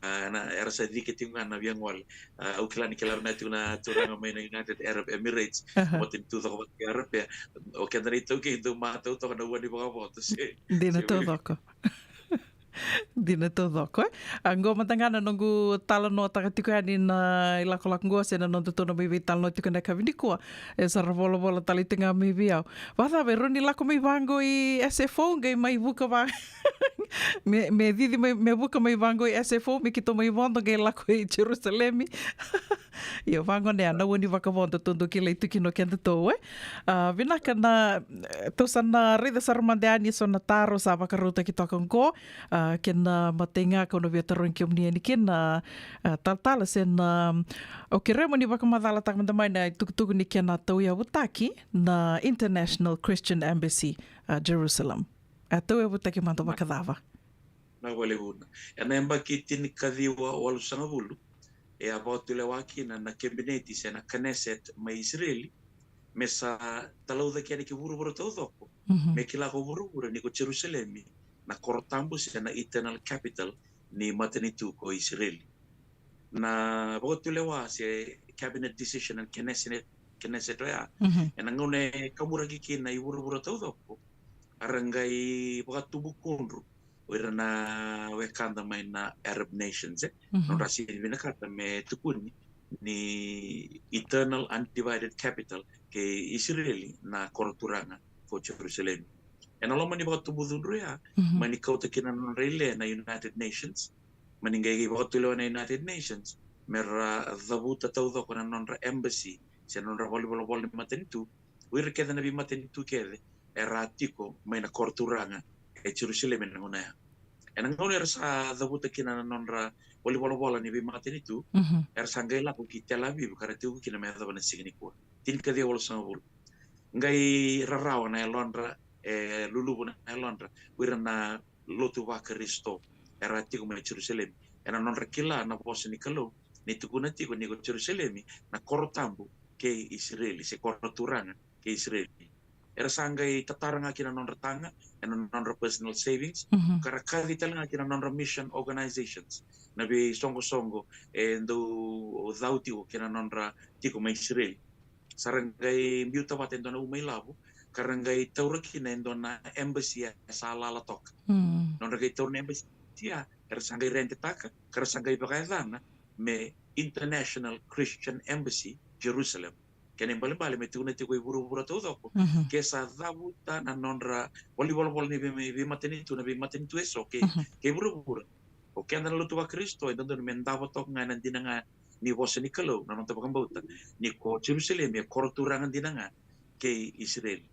A, na, era sa cike tiko ga na via gole. A, au kila ni kila rawa na tiko na turaga mai na United Arab Emirates. Vata ni tu coko vata ki Arab ya. O keda na iTaukei dau matau toka na ua ni vakavoto se. Dina taucoko. Dina taucoko, e. A, qo mada ga na noqu talanoataka tiko yani na ilakolako qo se na nodatou na mai veitalanoa tiko na yakavi nikua. E sa ra volavola tale tiko ga mai vei au. Vacava e rau ni lako mai vaqo i S F O qai mai vuka va me, me cici mai, me vuka mai vaqo i S F O, me keitou mai vodo qai lako i Jerusalemi. Io, vaqo na ya na ua ni vakavodo tou dau kilai tu kina o kedatou, e. A, vinaka na, tou sa na raica sara mada yani e so na taro sa vakarautaki toka oqo. A, kena imatai ga kau na via tarogi kemuni yani kina, a, talatala se na, au kerea mo ni vakamacalataka mada mai na itukutuku ni kena tauyavutaki na International Christian Embassy, a, Jerusalem. A, tauyavutaki mada vakacava? Na vakalevu na. Ena yabaki tinikaciwa walusagavulu, e a vakatulewa kina na kebineti se na Knesset mai Isireli, me sa talaucaki yani ki vuravura taucoko, me kila ko vuravura ni ko Jerusalemi na koro tabu se na eternal capital ni matanitu ko Isireli. Na vakatulewa se cabinet decision na Knesset, Knesset oya, ena gauna e kaburaki kina i vuravura taucoko, a ra qai vakatubu kudru o ira na wekada mai na Arab nations, e. Nodra sega ni vinakata me tukuni ni eternal undivided capital kei Isireli na koro turaga ko Jerusalemi. Ena loma ni vakatubu cudru ya, mani kauta kina na nodra ile na United Nations, mani qai vakatulewa na United Nations me ra cavuta taucoko na nodra embassy se na nodra valenivolavola ni matanitu, o ira kece na veimatanitu kece era tiko mai na koro turaga e Jerusalemi ena gauna ya. Ena gauna era sa cavuta kina na nodra valenivolavola ni veimatanitu, era sa qai lako ki Tel Aviv, ka ra tiko kina me yacova na siga nikua. Tinikaciwa walusagavulu. Qai rarawa na yalodra, e luluvu na yalodra o ira na lotu vaKarisito era tiko mai Jerusalemi, ena nodra kila na vosa ni Kalou ni tukuna tiko ni ko Jerusalemi na koro tabu kei Isireli, se koro turaga kei Isireli. Era sa qai tatara ga kina nodra taga ena nodra personal savings, ka ra kaci tale ga kina nodra mission organizations, na veisoqosoqo e dau cau tiko kina nodra tiko mai Isireli. Sa ra qai biuta vata e dua na uma i lavo, ka ra qai taura kina e dua na embassy e sa lala toka. Nodra qai taura na embassy ya, era sa qai rentetaka, ka ra sa qai vakayacana me International Christian Embassy Jerusalem. Kena ibalebale me tukuna tiko i vuravura taucoko, ke sa cavuta na nodra valenivolavola ni vei, veimatanitu, na veimatanitu eso kei, kei vuravura, o keda na lotu vaKarisito e dodonu me davo toka ga ena dina ga ni vosa ni Kalou, na noda vakabauta ni ko Jerusalemi e koro turaga dina ga kei Isireli.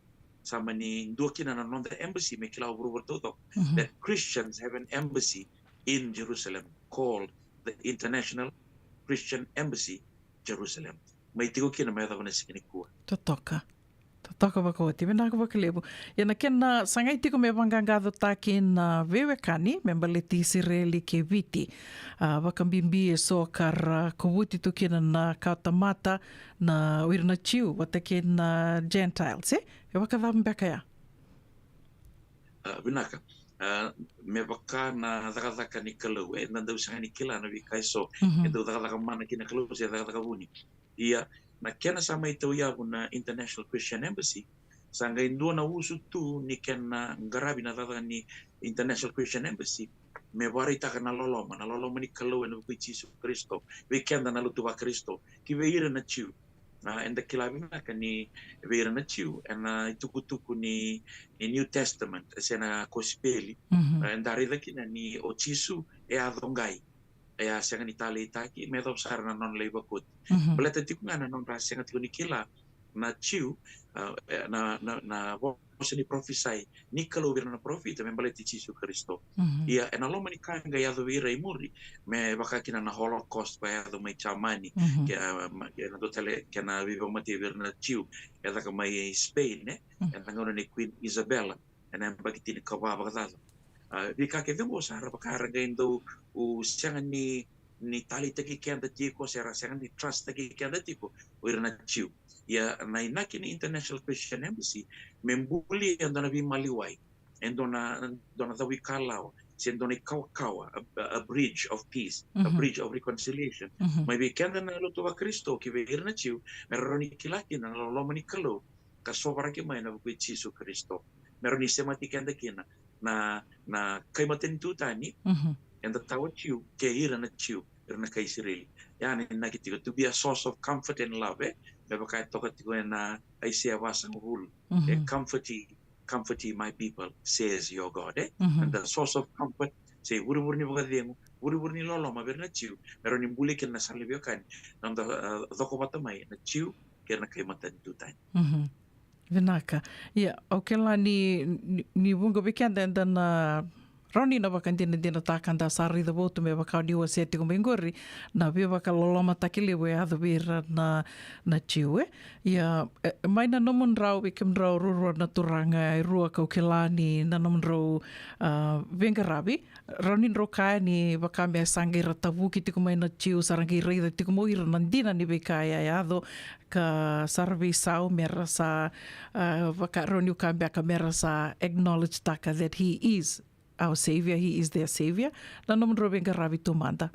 Sa mani dua kina na noda embassy me kila o vuravura taucoko that Christians have an embassy in Jerusalem called the International Christian Embassy Jerusalem. Mai tiko kina me yacova na siga nikua. Totoka. Totoka vakaoti, vinaka vakalevu. Ia na kena sagai tiko me vaqaqacotaki na veiwekani me baleti Isireli kei Viti. A, vakabibi e so ka ra kovuti tu kina na kawatamata, na o ira na Jiu vata kei na Gentiles, e? E vakacava beka ya? A, vinaka. A, me vaka na cakacaka ni Kalou, eda dau sega ni kila na veika e so e dau cakacaka mana kina Kalou se cakacaka vuni. Ia, na kena sa mai tauyavu na International Christian Embassy, sa qai dua na usutu ni kena qaravi na cakacaka ni International Christian Embassy me vakaraitaka na loloma, na loloma ni Kalou ena vuku i Jisu Karisito vei keda na lotu vaKarisito, ki vei ira na Jiu. A, eda kila vinaka ni vei ira na Jiu, ena itukutuku ni, ni New Testament se na kosipeli, a, eda raica kina ni o Jisu e a yaco qai, e a sega ni taleitaki me yacova sara na nona lai vakoti. Baleta tiko ga na nodra sega tiko ni kila na Jiu, a, e, na, na, na vo-, vosa ni parofisai ni Kalou vei ira na parofita me baleti Jisu Karisito. Ia ena loma ni ka e qai yaco vei ira i muri, me vaka kina na Holocaust ka yaco mai Jamani, ke, a, ma-, ke na dua tale, ke na veivakamatei vei ira na Jiu e caka mai Spain, e, ena gauna nei Queen Isabella, ena yabaki tinikava vakacaca. A, veika kece oqo sa ra vaka era qai dau, u, sega ni, ni taleitaki keda tiko, se ra sega ni trust-taki keda tiko o ira na Jiu. Ia na inaki ni International Christian Embassy me buli e dua na veimaliwai, e dua na, dua na cavuikalawa, se dua na ikawakawa, a, a bridge of peace, a bridge of reconciliation. Mai vei keda na lotu vaKarisito ki vei ira na Jiu, me ra rawa ni kila kina na loloma ni Kalou ka sovaraki mai ena vuku i Jisu Karisito. Me rawa ni semati keda kina na, na kai matanitu tani, eda tawa Jiu, kei ira na Jiu, ira na kai Isireli. Ia na inaki tiko, to be a source of comfort and love, e? Me vaka e toka tiko ena Aisea vasagavulu. E, comfort ye, comfort ye my people, says your God, e? And the source of comfort, se ivurevure ni vakacegu, vurevure ni loloma vei ira na Jiu, me rawa ni buli kina na sala ni veiwekani, na noda, a, coko vata mai na Jiu kei ira na kai matanitu tani. Vinaka. Ia, au kila ni, ni, ni vuqa vei keda eda na rawa ni na vakadinadinataka, da sa raica votu me vaka o ni wasea tiko mai qori, na veivakalolomataki levu e yaco vei ira na, na Jiu, e. Ia, e, mai na nomudrau, vei kemudrau ruarua na turaga e rua, kau kila ni na nomudrau, a, veiqaravi, rawa ni drau kaya ni vaka me sa qai ra tavuki tiko mai na Jiu, sa ra qai raica tiko mai o ira na dina ni veika e a yaco, ka sa ra veisau me ra sa, a, vaka rawa niu kaya beka me ra sa acknowledge-taka that he is our saviour, he is their saviour. Na nomudrau veiqaravi tu mada.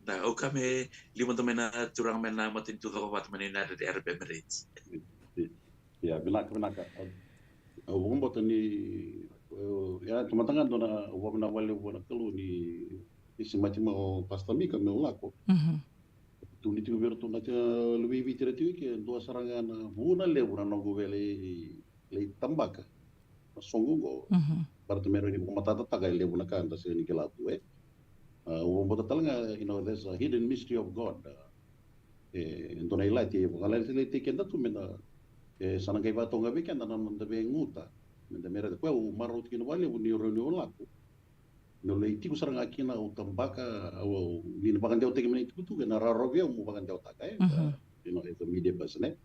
Da, au kaya me liu mada mai na turaga mai na matanitu coko vata mai na United Arab Emirates. Ia, vinaka, vinaka. Au, au vakabauta ni, e, ia, tamata ga dua na, au vakavinavinaka vakalevu vua na Kalou ni, ni semati mai o Pastor Mika meu lako. Tu ni tiko vei iratou na tia, luvei Viti era tiko i ke, dua sara ga na vuna levu na noqu via lai, lai tabaka na soqo oqo. Baleta me rawa ni vakamatatataka e levu na ka eda sega ni kila tu, e. A, au vakabauta tale ga, you know, there's a hidden mystery of God. E, e dua na ilati e vakalailai keda tu me da, e, sa na qai vakatoka vei keda na noda veiguta. Me da me raica, koya au marau tiko kina vakalevu ni rawa niu lako. Meu lai tiko sara ga kina au tabaka, au, au, ni na vakadewataki mai na itukutuku, ena rawarawa vei au meu vakadewataka, e. You know, as a media person, e.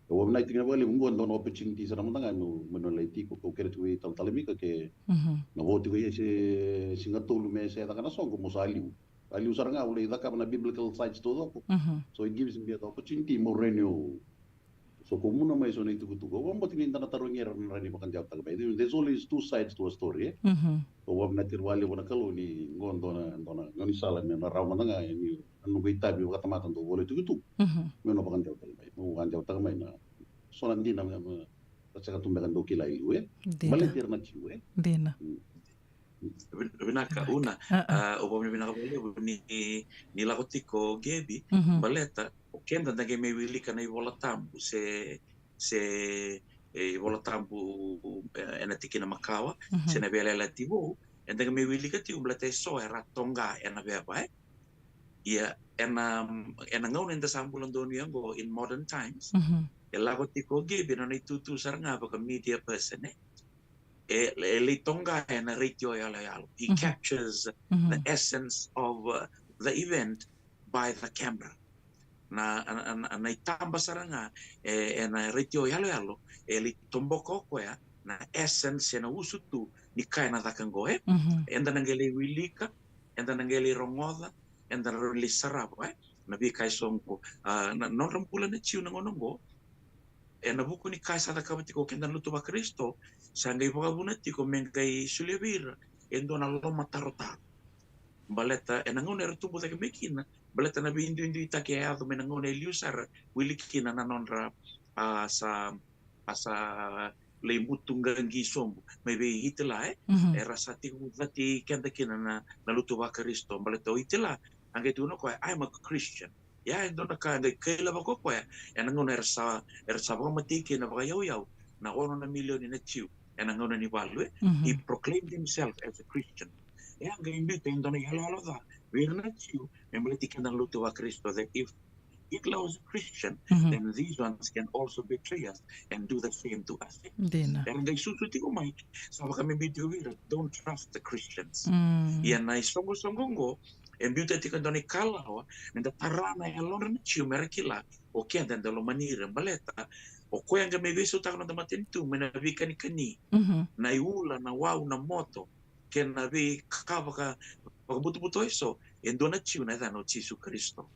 Au vakavinavinaka tiko vakalevu, qo dua na opportunity sara mada ga meu, meu na lai tiko, kau kere tiko vei Talatala Mika ke na vo tiko ia se, se qai tolu me se caka na soqo, meu sa liu. A liu sara ga au lai cakava na biblical sites taucoko. So it gives me the opportunity meu rawa niu sokomuna mai so na itukutuku. Au vakabauta ni da na tarogi ira na rawa ni vakadewataka mai. There's always two sides to a story, e? Au vakavinavinaka vakalevu na Kalou ni qo dua na, dua na gaunisala me na rawa mada ga ni na noqu itavi vakatamata dau vola itukutuku. Meu na vakadewataka mai. Meu vakadewataka mai na so na dina me, me, na sega tu beka dau kila e liu, e? Dina. Baleti ira na Jiu, e? Dina. Vin-, vinaka, Una. A, au vakavinavinaka vakalevu ni, ni lako tiko Gebi, baleta o keda da qai mai wilika na iVola Tabu se, se, e, iVola Tabu, e, ena tikina makawa, se na Veiyalayalati Vou, eda qai mai wilika tiko baleta e so era toqa ena veva, e. Ia, ena, ena gauna eda sa bula donuya oqo in modern times, e lako tiko Gebi ena nona itutu sara ga vaka media person, e. E, e lai toqa ena retio yaloyalo. He captures the essence of, uh, the event by the camera. Na, na, na, na itaba sara ga, e, ena retio yaloyalo, e lai toboka o koya na essence, ena usutu ni ka ena caka qo, e. Eda na qai lai wilika, eda na qai lai rogoca, eda na lai sarava, e, na veika e so qo. A, na, nodra bula na Jiu na gauna qo, ena vuku ni ka e sa cakava tiko o keda na lotu vaKarisito, sa qai vakavuna tiko me qai solia vei ira e dua na lomatarotaro. Baleta ena gauna era tubu cake mai kina, baleta na veiduiduitaki e yaco mai na gauna e liu sara, wili kina na nodra, a, sa, a sa lai butu qaqi sobu mai vei Hitler, e? Era sa tiko vata kei keda kina na, na lotu vaKarisito, baleta o Hitler a qai tukuna o koya, "I am a Christian." Ia e dua na ka e qai kaila vaka o koya ena gauna era sa, era sa vakamatei kina vakayauyau na ono na milioni na Jiu ena gauna ni valu, e? He proclaimed himself as a Christian. E a qai biuta e dua na iyaloyalo ca vei ira na Jiu me baleti keda na lotu vaKarisito, that if Hitler was a Christian, then these ones can also betray us and do the same to us. Dina. Era qai susu tiko mai, sa vakabibi tiko vei ira, don't trust the Christians. Ia na isoqosoqo oqo e biuta tiko e dua na ikalawa me da tara na yalodra na Jiu, me ra kila o keda eda lomani ira, baleta o koya qai mai veisautaka na noda matanitu mai na veikanikani, na iula, na wau, na moto, kei na veika vaka, vakabutobuto eso, e dua na Jiu, na yacana o Jisu Karisito.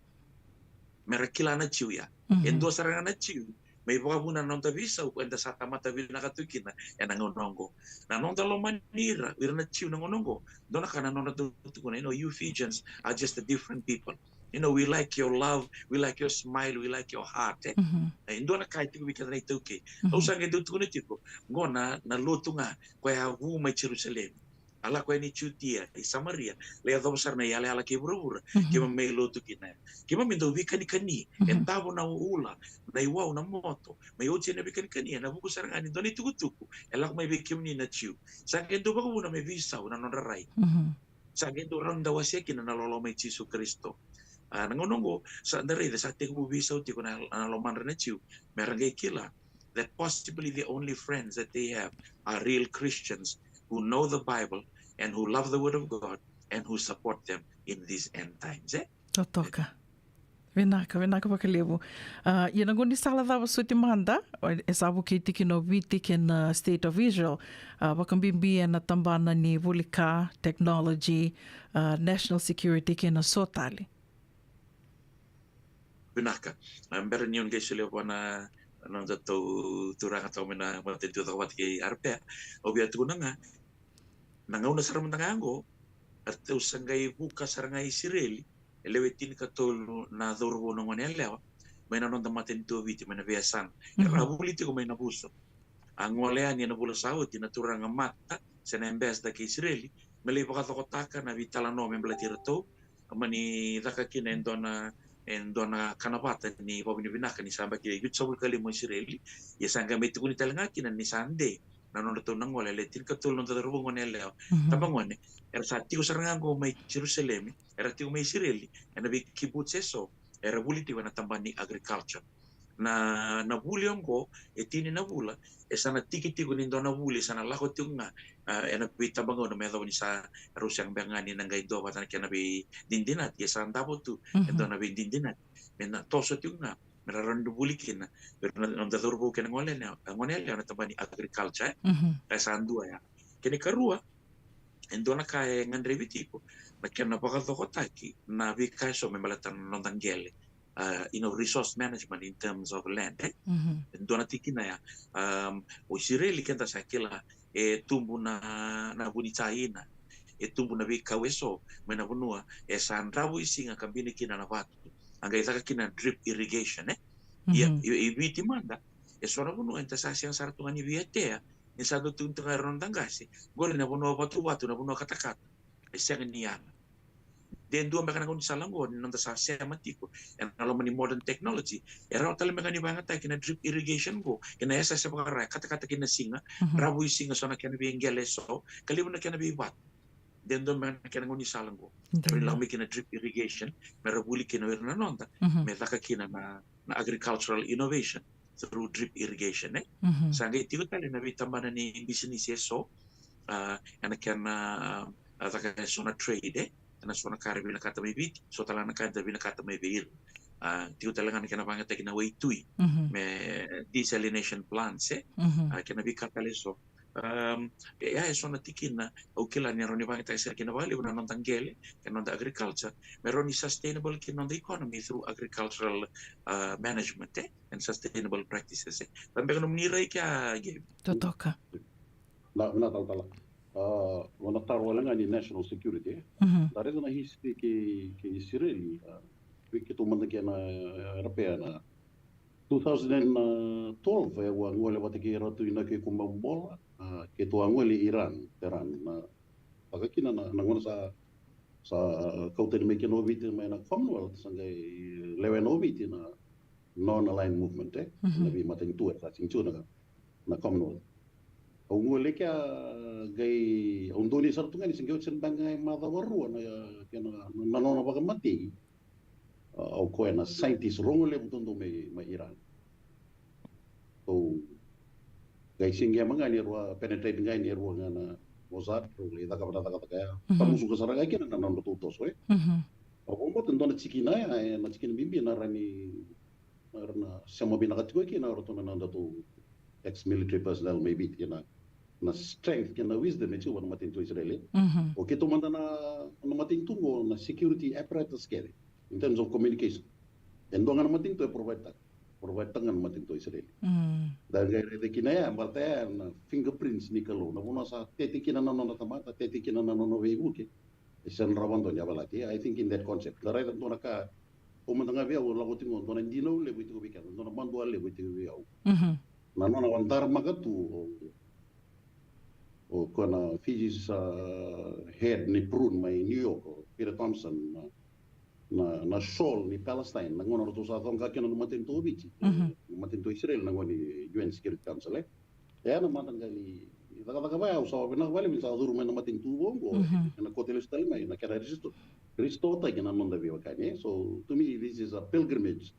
Me ra kila na Jiu ya. E dua sara ga na Jiu mai vakavuna na noda veisau eda sa tamata vinaka tu kina ena gauna oqo. Na noda lomani ira, ira na Jiu na gauna oqo, dua na ka na nodra dau tukuna, you know, you Fijians are just a different people. You know, we like your love, we like your smile, we like your heart, e? E dua na ka e tiko vei keda na iTaukei. Au sa qai dau tukuna tiko, qo na, na lotu ga koya a vu mai Jerusalemi. A lako yani Jutia, i Samaria, lai yacova sara na iyalayala kei vuravura, keimami mai lotu kina. Keimami dau veikanikani, e davo na ula, na iwau, na moto, mai oti na veikanikani, ena vuku sara ga ni dua na itukutuku e lako mai vei kemuni na Jiu. Sa qai dau vakavuna me veisau na nodra rai. Sa qai dau rawa ni da wasea kina na loloma i Jisu Karisito. A, na gauna oqo sa da raica sa tekivu veisau tiko na, na lomadra na Jiu, me ra qai kila that possibly the only friends that they have are real Christians who know the Bible and who love the Word of God and who support them in these end times, e? Totoka. Vinaka, vinaka vakalevu. A, ia na gaunisala cava soti mada e sa vukei tiko kina o Viti kei na State of Israel, a, vakabibi ena tabana ni vuli ka, technology, a, national security kei na so tale? Vinaka. A, bera niu qai solia vua na nodatou turaga toka mai na matanitu cakacaka vata kei Arapea, au via tukuna ga, na gauna sara mada ga oqo, eratou sa qai vuka sara ga i Isireli e lewe tinikatolu na cauravou na gone yalewa mai na noda matanitu o Viti, mai na veiyasana. Era vuli tiko mai Navuso. A gole yani ena vula sa oti na turaga mata se na ambassador kei Isireli me lai vakacokotaka na veitalanoa me baleti iratou, mani caka kina e dua na, e dua na kanavata ni vakavinavinaka ni sa yabaki vitusagavulu ka lima o Isireli. Ia sa qai mai tukuni tale ga kina ni sa de na nodratou na gole, e lewe tinikatolu na noda cauravou gone yalewa, tabagone, era sa tiko sara ga oqo mai Jerusalemi, era tiko mai Isireli ena veikibuts eso, era vuli tiko ena tabana ni agriculture. Na, na vuli oqo, e tini na vula, e sa na tiki tiko ni dua na vuli e sa na lako tiko ga, a, ena veitabagauna me yacova ni sa rau sega beka ga ni na qai dua vata na kena veidinadinati, e sa davo tu e dua na veidinadinati me na toso tiko ga me ra rawa ni vuli kina vei ira na noda cauravou kei na gone yalewa, gone yalewa na tabana ni agriculture, e? Ka e sa dua ya. Kena ikarua, e dua na ka e gadrevi tiko na kena vakacokotaki na veika eso me baleta na noda qele, a, you know, resource management in terms of land, e? E dua na tikina ya. Um, o Isireli keda sa kila e tubu na, na vu ni jaina, e tubu na veikau eso mai na vanua e sa dravuisiga ka bini kina na vatu. A qai caka kina drip irrigation, e? Ia, e, e Viti mada, e so na vanua eda sa sega sara tu ga ni via tea, ni sa dau tukuni tu ga era noda qase, qori na vanua vatuvatu, na vanua katakata, e sega ni yaga. De dua beka na gaunisala oqo ni noda sa sema tiko ena loma ni modern technology, e rawa tale beka ni vakayagataki na drip irrigation oqo kei na yasayasa vakaRa, e katakata kina na siga, dravuisiga so na kena veiqele eso, ka levu na kena veivatu. De dua beka na kena gaunisala oqo. Era lako mai kina drip irrigation me ra vuli kina o ira na noda, me caka kina na, na agricultural innovation through drip irrigation, e? Sa qai tiko tale na veitabana ni bisinisi eso, a, ena kena, a, caka eso na trade, e? Ena so na ka era vinakata mai Viti, so tale na ka eda vinakata mai vei ira. A, tiko tale ga na kena vakayagataki na waitui me desalination plants, e? A, kei na veika tale eso. Um, e, ya e so na tikina au kila ni rawa ni vakayagataki sara kina vakalevu na noda qele kei na noda agriculture, me rawa ni sustainable kina noda economy through agricultural, uh, management, e, and sustainable practices, e. Vabeka nomuni rai kea, Gabe? Totoka. Na, na talatala. A, na taro wale ga ni national security, e. Da raica na history kei, kei Isireli, a, vei keitou mada kei na, e, Arapea na two thousand and twelve, e, au a gole vata kei Ratu Inaki Kumabola, a, keitou a gole i Iran, Tehran, na, vaka kina na, na gauna sa, sa kau tani mai kina o Viti mai na Commonwealth, sa qai lewena o Viti na non-aligned movement, e, na veimatanitu era sa sega ni tiko na, na Commonwealth. Au gole kea qai, au donuya sara tu ga ni se qai oti sara beka ga e macawa rua na, kena, na nona vakamatei. Au koya na scientist rogo levu duadua mai, mai Iran. So, qai sega ga ni rua penetrate ga ni rua ga na Mossad, rua lai cakava na cakacaka ya. Tamusuka sara ga kina na nodratou toso, e. Au vakabauta dua na tikina ya, e, na tikina bibi na rani, na ra na sema vinaka tiko kina o ratou na nodratou ex-military personnel maybe, kina na strength kei na wisdom e tiko na matanitu Isireli. O keitou mada na, na matanitu qo na security apparatus kece, in terms of communication. E dua ga na matanitu e provide taka. Provide taka ga na matanitu Isireli. Da qai raica kina ya, baleta ya na fingerprints ni Kalou. Na vanua sa tete kina na nona tamata, tete kina na nona veivuke. E sa na rawa dua ni yavalati. I think in that concept. Da raica dua na ka, o mada ga vei au, lako tiko dua na dinau levu e tiko vei keda, dua na madua levu e tiko vei au. Na nona wadaramaka tu o, o koya na Fiji's, uh, head ni Perun mai New York, o Peter Thompson, na, na, na shawl ni Palestine, na gauna ratou sa coqa kina na matanitu o Viti, na matanitu o Isireli, na gauna ni U N Security Council, e. E na mada ga ni cakacaka vaya, au sa vinaka vale, ni sa curu mai na matanitu vou qo, e na koti lesu tale mai, na kena restore, restore taki na noda veiwekani, e. So, to me, this is a pilgrimage,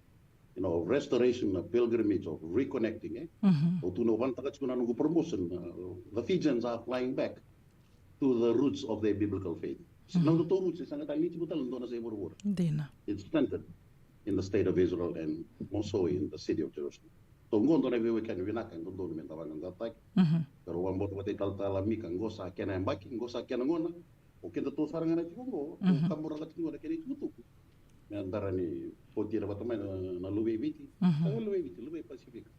you know, of restoration, a pilgrimage of reconnecting, e. Au tukuna, au vanataka tiko na noqu promotion, uh, the Fijians are flying back to the roots of their biblical faith. Na nodratou roots, e sega tale ni tiko tale na dua na sa i vuravura. Dina. It's centered in the state of Israel and more so in the city of Jerusalem. So, qo dua na veiwekani vinaka e dodonu me da vaqaqacotaki. Pero au vakabauta vata i talatala Mika, qo sa kena yabaki, qo sa kena gauna. O kedatou sara ga na tiko qo, o kaburaka tiko qo na kena itukutuku. Me da rawa ni poti ira vata mai na, na luve i Viti. Sa luve i Viti, luve i Pasifika.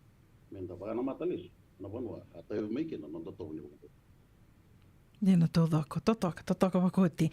Me da vakanamata lesu na vanua a tauvi mai kina na noda itovo ni vakabauta. Dina, totoka, totoka, totoka vakaoti.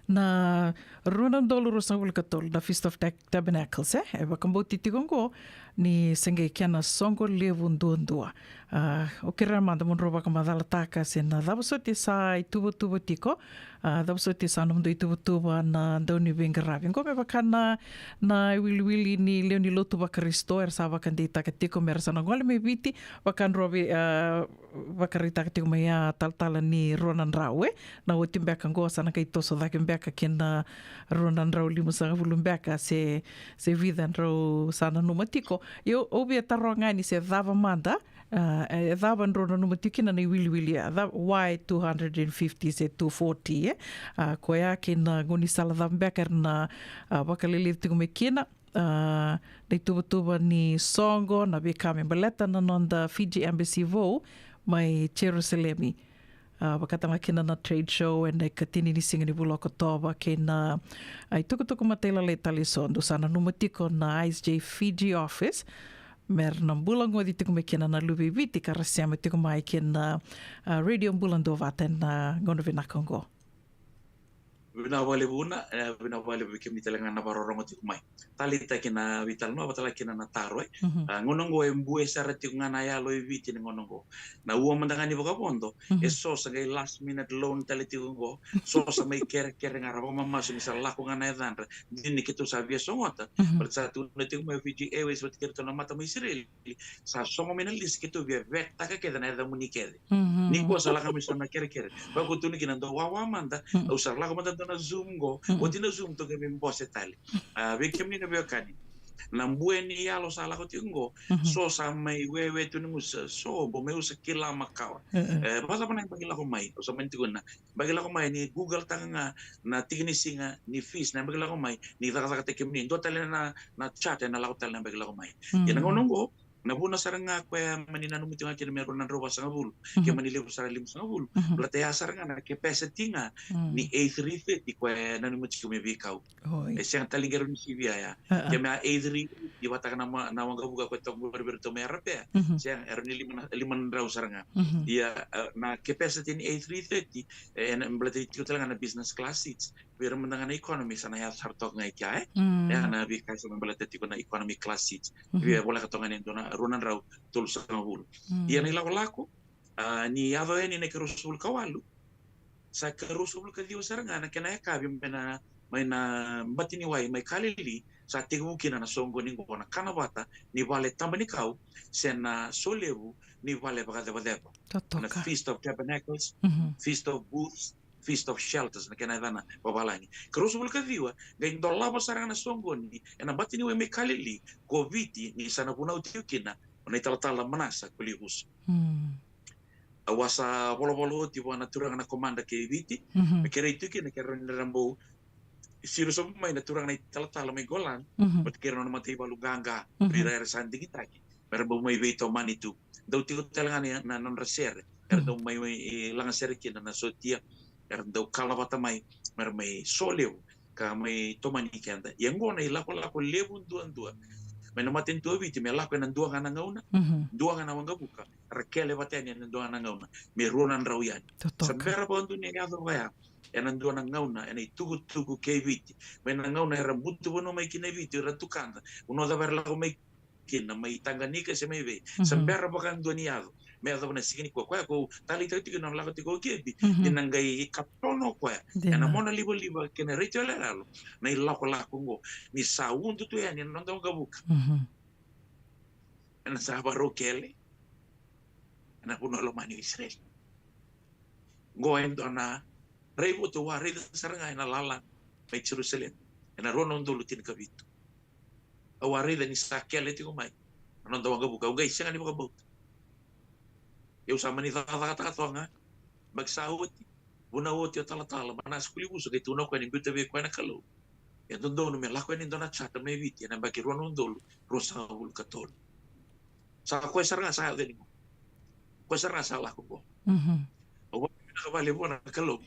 Na rua na udolu ruasagavulu ka tolu, na Feast of Tac-, Tabernacles, e? E vakabauti tiko qo ni se qai kena soqo levu duadua. A, au kerea mada mo drau vakamacalataka se na cava soti sa ituvatuva tiko, a, cava soti sa nomudou ituvatuva na dauniveiqaravi. Qo me vaka na, na iwiliwili ni lewe ni lotu vaKarisito era sa vakadeitaka tiko me ra sa na gole mai Viti, vaka drau vei, a, vakaraitaka tiko mai a talatala ni rua na drau, e? Na oti beka qo sa na qai toso cake beka kina rua na drau limasagavulu beka se, se vica drau sa nanuma tiko. Ia au via taroga ni se cava mada, a, e cava drau nanuma tiko kina na iwiliwili ya, ca-, why two hundred and fifty se two forty, e? A, koya kei na gaunisala cava beka era na, a, vakaleleci tiko mai kina, a, na ituvatuva ni soqo, na veika me baleta na noda Fiji Embassy vou mai Jerusalemi. A, vakatale ga kina na trade show ena ikatini ni siga ni vula o Okotova kei na, a, itukutuku matailalai tale eso dou sa nanuma tiko na I S J Fiji office me ra na bula goci tiko mai kina na luve i Viti ka ra sema tiko mai kina, a, Radio Bula Duavata ena gauna vinaka oqo. Vinaka vakalevu Una, e, vinaka vakalevu vei kemuni tale ga na vakarorogo tiko mai. Taleitaki na veitalanoa, vakatale kina na taro, e. A, gauna oqo e bue sara tiko ga na yalo e Viti ni gauna oqo. Na ua mada ga ni vakavodo, e so sa qai last minute loan tale tiko oqo, so sa mai kerekere ga ra vakamamasu ni sa lako ga na yacadra, dina ni keitou sa via sogota, baleta sa tukuna tiko mai o Fiji Airways vata kei ratou na mata mai Isireli, sa sogo mai na lisi keitou via vetetaka kece na yacamuni kece. Ni kua sa lako mai so na kerekere. Vakautu ni kina dou wawa mada, au sa lako mada dua na Zoom qo, oti na Zoom tou qai mai bose tale. A, vei kemuni na veiwekani, na bue ni yalo sa lako tiko qo, so sa mai wewe tu ni gusa, so bau mai usa kila makawa. E, vakacava na yabaki lako mai, au sa mani tukuna, yabaki lako mai ni Google taka ga na tiki ni siga ni feast na yabaki lako mai, ni cakacakataki kemuni. Dua tale na, na chart ena lako tale na yabaki lako mai. Ia na gauna oqo, na vuna sara ga koya mani nanumi tiko ga kina me rua na drau vasagavulu, ke mani levu sara limasagavulu. Baleta ya sara ga na capacity ga ni A three thirty koya e nanumi tiko me veikau. E sega tale ga ni sivia ya. Ke me a A three thirty vakataka na ma-, na waqavuka koya toka qori vei ratou mai Arapea. Sega, e rawa ni lima na, lima na drau sara ga. Ia, e, na capacity ni A three thirty, e, na, baleta tiko tale ga na business class seats. Vei ira mada ga na economy sa na yaco sara toka ga i kea, e? E, na veika sa mai baleta tiko na economy class seats. Via voleka toka ga ni dua na rua na drau tolusagavulu. Ia na ilakolako, a, ni yaco yani na ikaruasagavulu ka walu, sa ikaruasagavulu ka ciwa sara ga na kena yakavi mai na, mai na bati ni wai mai Kalili, sa tekivu kina na soqoni qo, na kanavata ni vale taba ni kau se na solevu ni vale vakacevaceva. Na Feast of Tabernacles, Feast of Booths, Feast of Shelters, na kena yacana vavalagi. Ka ruasagavulu ka ciwa, qai dolava sara ga na soqoni ena mataniwai mai Kalili ko Viti, ni sa na vunau tiko kina o na italatala Manasa ko Livuso. Au a sa volavola oti vua na turaga na komada kei Viti, me kerei tiko kina, kerei ni ra bau siro sobu mai na turaga na italatala mai Golan, vata kei ira na nona mataivalu qaqa, vei ira era sa digitaki me ra bau mai veitomani tu. Dau tiko tale ga na, na nodra sere era dau mai, mai, e, lagasere kina na sotia, era dau kala vata mai me ra mai solevu ka mai tomani keda. Ia oqo na ilakolako levu duadua mai na matanitu o Viti, me lako ena dua ga na gauna, dua ga na waqavuka, ra kele vata yani ena dua ga na gauna, me rua na drau yani. Sa bera vakadua ni yaco vaya ena dua na gauna ena itukutuku kei Viti, mai na gauna era butu vanua mai kina e Viti o ira na tukada, vanua cava era lako mai kina, mai Taqanika se mai vei. Sa bera vakadua ni yaco, me yacova na siga nikua. Koya ko taleitaka tiko na lako tiko o Kepi, ni na qai katona o koya ena mona livaliva kei na retio yaloyalo na ilakolako oqo, ni sa udu tu yani ena noda waqavuka. Ena sa varau kele ena vanua lomani o Isireli. Oqo e dua na raivotu au a raica sara ga ena lala mai Jerusalemi ena rua na udolu tinikavitu. Au a raica ni sa kele tiko mai na noda waqavuka. Au qai sega ni vakabauta. Au sa mani cakacakataka toka ga. Yabaki sa oti, vunau oti o talatala Manasa ko Livuso, qai tukuna o koya ni biuta vei koya na Kalou e dodonu me lako yani e dua na charter mai Viti ena yabaki rua na udolu ruasagavulu ka tolu. Sa koya sara ga sa yaco yani qo. Koya sara ga sa lako qo. Au vakavinavinaka vakalevu vua na Kalou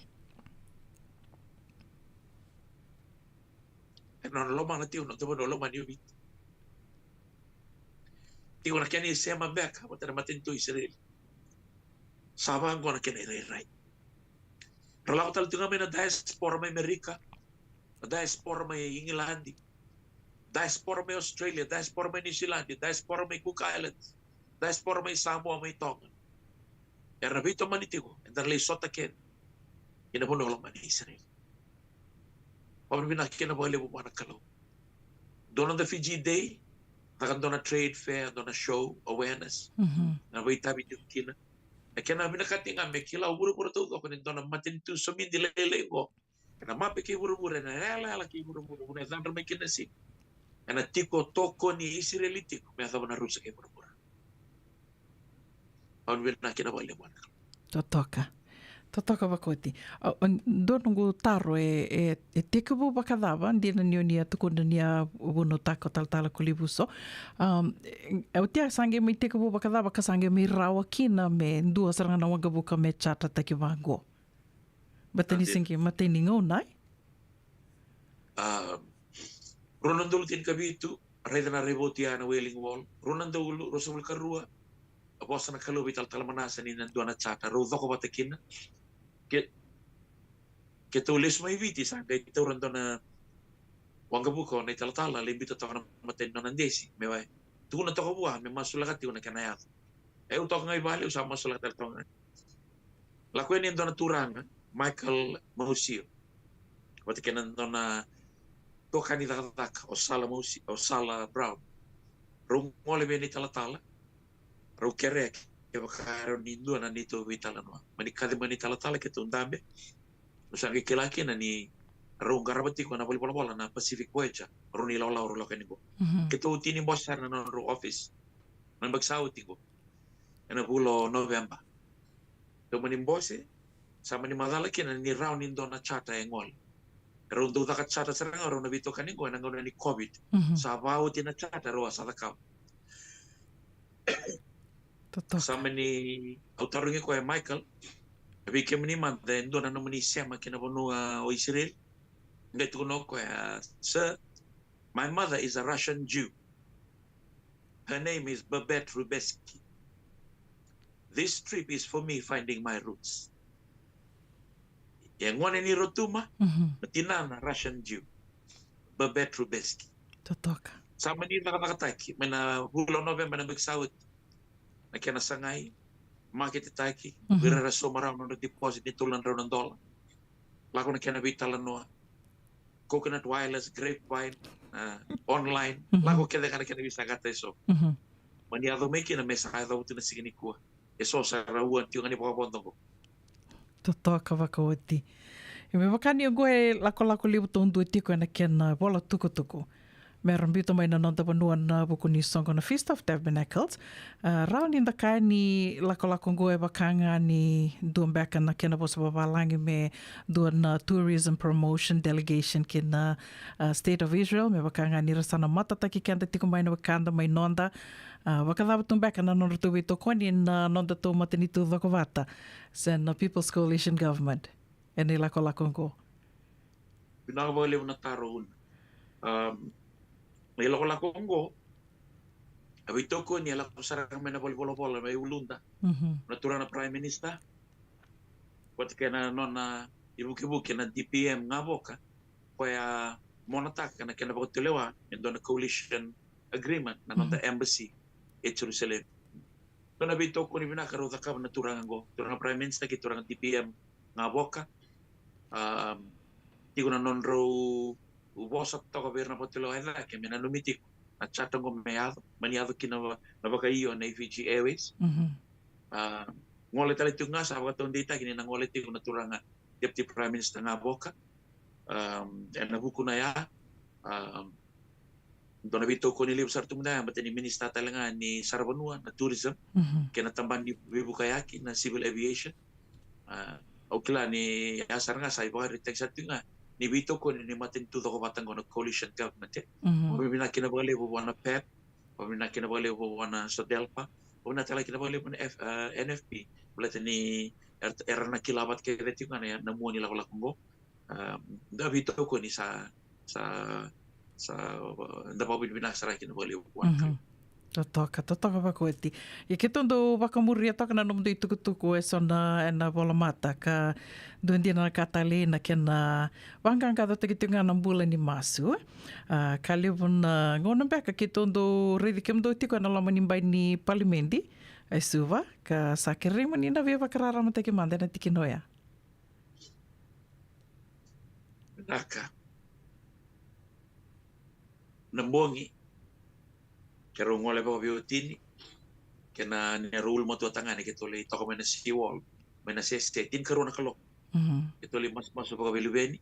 ena nona lomana tiko na noda vanua lomani o Viti. Tiko na kena isema beka vata na matanitu o Isireli. Sa vaqo na kena irairai. Ra lako tale tiko ga mai na diaspora mai Amerika, na diaspora mai Igiladi, diaspora mai Australia, diaspora mai New Zealand, diaspora mai Cook Islands, diaspora mai Samoa, mai Toga. Era veitomani tiko, era lai sota kece ina vanua lomani Isireli. Vakavinavinaka kina vakalevu vua na Kalou. Dua na noda Fiji Day, caka dua na trade fair, dua na show, awareness. Na veitavi tiko kina. Na kena vinakati ga me kila o vuravura taucoko ni dua na matanitu somidi lailai qo ena mape kei vuravura, ena yalayala kei vuravura, vuna e cadra mai kina na siga. Ena tiko tokoni Isireli tiko me yacova na rusa kei vuravura. Au vinaka kina vakalevu vua na Kalou. Totoka. Totoka vakoti. A, a, dua noqu taro, e, e, e tekivu vakacava, dina ni o ni a tukuna ni a vunautaka o talatala ko Livuso. Am, e, e, oti ya sa qai mai tekivu vakacava ka sa qai mai rawa kina me dua sara ga na waqavuka me charter-taki vaqo? Baleta ni se qai matai ni gauna, e? A, rua na udolu tinikavitu, raica na raivotu ya na Wailing Wall. Rua na udolu ruasagavulu ka rua, a vosa na Kalou vei talatala Manasa ni na dua na charter rau coko vata kina. Ke, keitou lesu mai Viti, sa qai taura dua na waqavuka o na italatala, lai biuta toka na matai ni nona desi me tukuna toka vua me masulaka tiko na kena yaco. E, au toka ga i vale, au sa masulaka tale toka ga. Lako yani e dua na turaga, Michael Mausio, vata kei na nona itokani cakacaka o Sala Mausi-, o Sala Brown. Rau gole vei na italatala, rau kerea kevaka e rawa ni dua na neitou veitalanoa. Mani kaci mai na italatala, keitou dabe. Au sa qai kila kina ni rau qarava tiko ena valenivolavola na Pacific Voyager, rau na ilawalawa rau lako yani qo. Keitou tini bose sara ena nodrau office na yabaki sa oti qo, ena vula o November. Keitou mani bose, sa mani macala kina ni rawa ni dua na charter e gole. Rau dau caka charter sara ga rau na veitokani qo ena gauna ni COVID. Sa vaoti na charter rau a sa cakava. Sa mani, au tarogi koya, Michael, vei kemuni mada, e dua na nomuni sema ki na vanua o Isireli? Qai tukuna o koya, sir, my mother is a Russian Jew. Her name is Babette Rubeski. This trip is for me finding my roots. E gone ni Rotuma, na tinana Russian Jew, Babette Rubeski. Totoka. Sa mani cakacakataki mai na vula o November na yabaki sa oti na kena sagai, maketetaki, vei ira era sauma rawa na nodra deposit ni tolu na drau na dola. Lako na kena veitalanoa. Coconut Wireless, Grapevine, a, online. Lako kece ga na kena veisaqata eso. Mani yaco mai kina me sa yacova tu na siga nikua. Eso sa ra ua tiko ga ni vakavodo qo. Totoka vakaoti. E me vaka ni oqo e lakolako levu taudua tiko ena kena vola tukutuku. Me ra biuta mai na noda vanua na vuku ni soqo na Feast of Tabernacles. A, rawa ni da kaya ni lakolako oqo e vaka ga ni dua beka na kena vosa vavalagi me dua na tourism promotion delegation ki na, a, State of Israel, me vaka ga ni ra sa na matataki keda tiko mai na wekada mai noda. A, vakacava tu beka na nodratou veitokoni na nodatou matanitu cokovata se na People's Coalition Government ena ilakolako oqo? Vinaka vakalevu na taro, Una. Um, na ilakolako oqo, a veitokoni e lako sara ga mai na valenivolavola mai uluda. Mhm. Na turaga na Prime Minister vata kei na nona ivukivuki na D P M Gavoka, koya monataka na kena vakatulewa e dua na coalition agreement na noda, mhm, embassy e Jerusalem. Dua na veitokoni vinaka rau cakava na turaga oqo, turaga Prime Minister kei turaga D P M Gavoka. Um, tiko na nodrau vosa toka vei ira na vakatulewa e cake me nanumi tiko na charter oqo me yaco, mani yaco kina va-, na vakaio na Fiji Airways. Mhm. A, gole tale tiko ga, sa vakataudeitaki ni na gole tiko na turaga Deputy Prime Minister Gavoka. Um, ena vuku na ya, um, dua na veitokoni levu sara tu mada ya, baleta ni minister tale ga ni saravanua, na tourism, mhm, kei na tabana ni veivukayaki, na civil aviation. A, au kila ni ya sara ga sa ivakaraitaki sara tu ga ni veitokoni ni matanitu cokovata oqo na coalition government, e. Mhm. Vakavinavinaka kina vakalevu vua na PEP, vakavinavinaka kina vakalevu vua na SODELPA, vakavinavinaka tale kina vakalevu na F-, a, N F P, baleta ni era, era na kila vata kece tiko ga na, na mua ni lakolako oqo. A, da veitokoni sa, sa, sa, da vakavinavinaka sara kina vakalevu vua na Kalou. Mhm. Totoka, totoka vakaoti. Ia keitou dau vakamuria toka na nomudou itukutuku eso na, ena volamata, ka dua dina na ka talei na kena vaqaqacotaki tiko ga na bula ni masu. A, ka levu na gauna beka keitou dau raici kemudou tiko ena loma ni bai ni palimedi e Suva, ka sa kerei mo ni na veivakararamataki mada ena tikina oya. Vinaka. Na bogi, keirau gole vakaveiwatini kei na neirau ulumatua tagane, keitou lai toka mai na seawall, mai na sese, tinikarua na kaloko. Mhm. Keitou lai masumasu vakaveiluveni.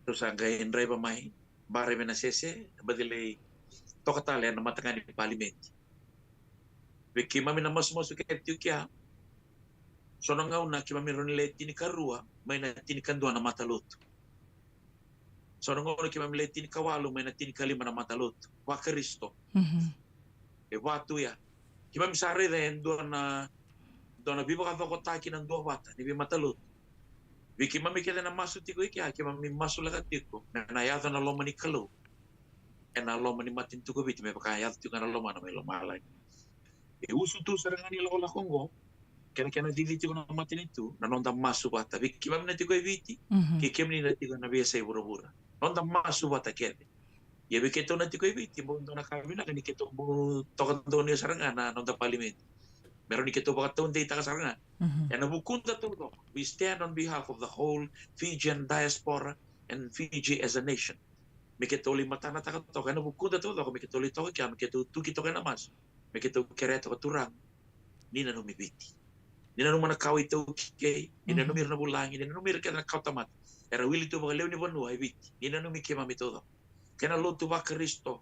Keitou sa qai draiva mai, bara mai na sese, baci lai toka tale ena mataqali ni palimedi. Vei keimami na masumasu kece tiko kea, so na gauna keimami rawa ni lai tinikarua mai na tinikadua na matalotu. So na gauna keimami lai tinikawalu mai na tinikalima na matalotu vaKarisito. Mhm. E va tu ya. Keimami sa raica e dua na, dua na veivakacokotaki na duavata ni veimatalotu. Vei keimami kece na masu tiko i kea, keimami masulaka tiko me na yaco na loma ni Kalou ena loma ni matanitu ko Viti, me vaka e yaco tiko ga na lomana mai lomalagi. E usutu sara ga ni lakolako oqo kei na kena cici tiko na matanitu na noda masu vata. Vei keimami na tiko e Viti, mhm, kei kemuni na tiko ena veiyasai vuravura, noda masu vata kece. Ia vei keitou na tiko e Viti, bau dua na ka vinaka ni keitou bau toka donuya sara ga na noda palimedi, me rawa ni keitou vakataudeitaka sara ga. Mhm. Ena vukuda taucoko, we stand on behalf of the whole Fijian diaspora and Fiji as a nation. Me keitou lai matanataka toka ena vukuda taucoko, me keitou lai toka kea, me keitou tuki toka ena masu, me keitou kerea toka, Turaga, ni nanumi Viti. Ni nanuma na kawa iTaukei, ni, mhm, nanumi ira na vulagi, ni nanumi ira kece na kawa tamata era wili tu vakalewe ni vanua e Viti. Ni nanumi keimami taucoko, kena lotu vaKarisito,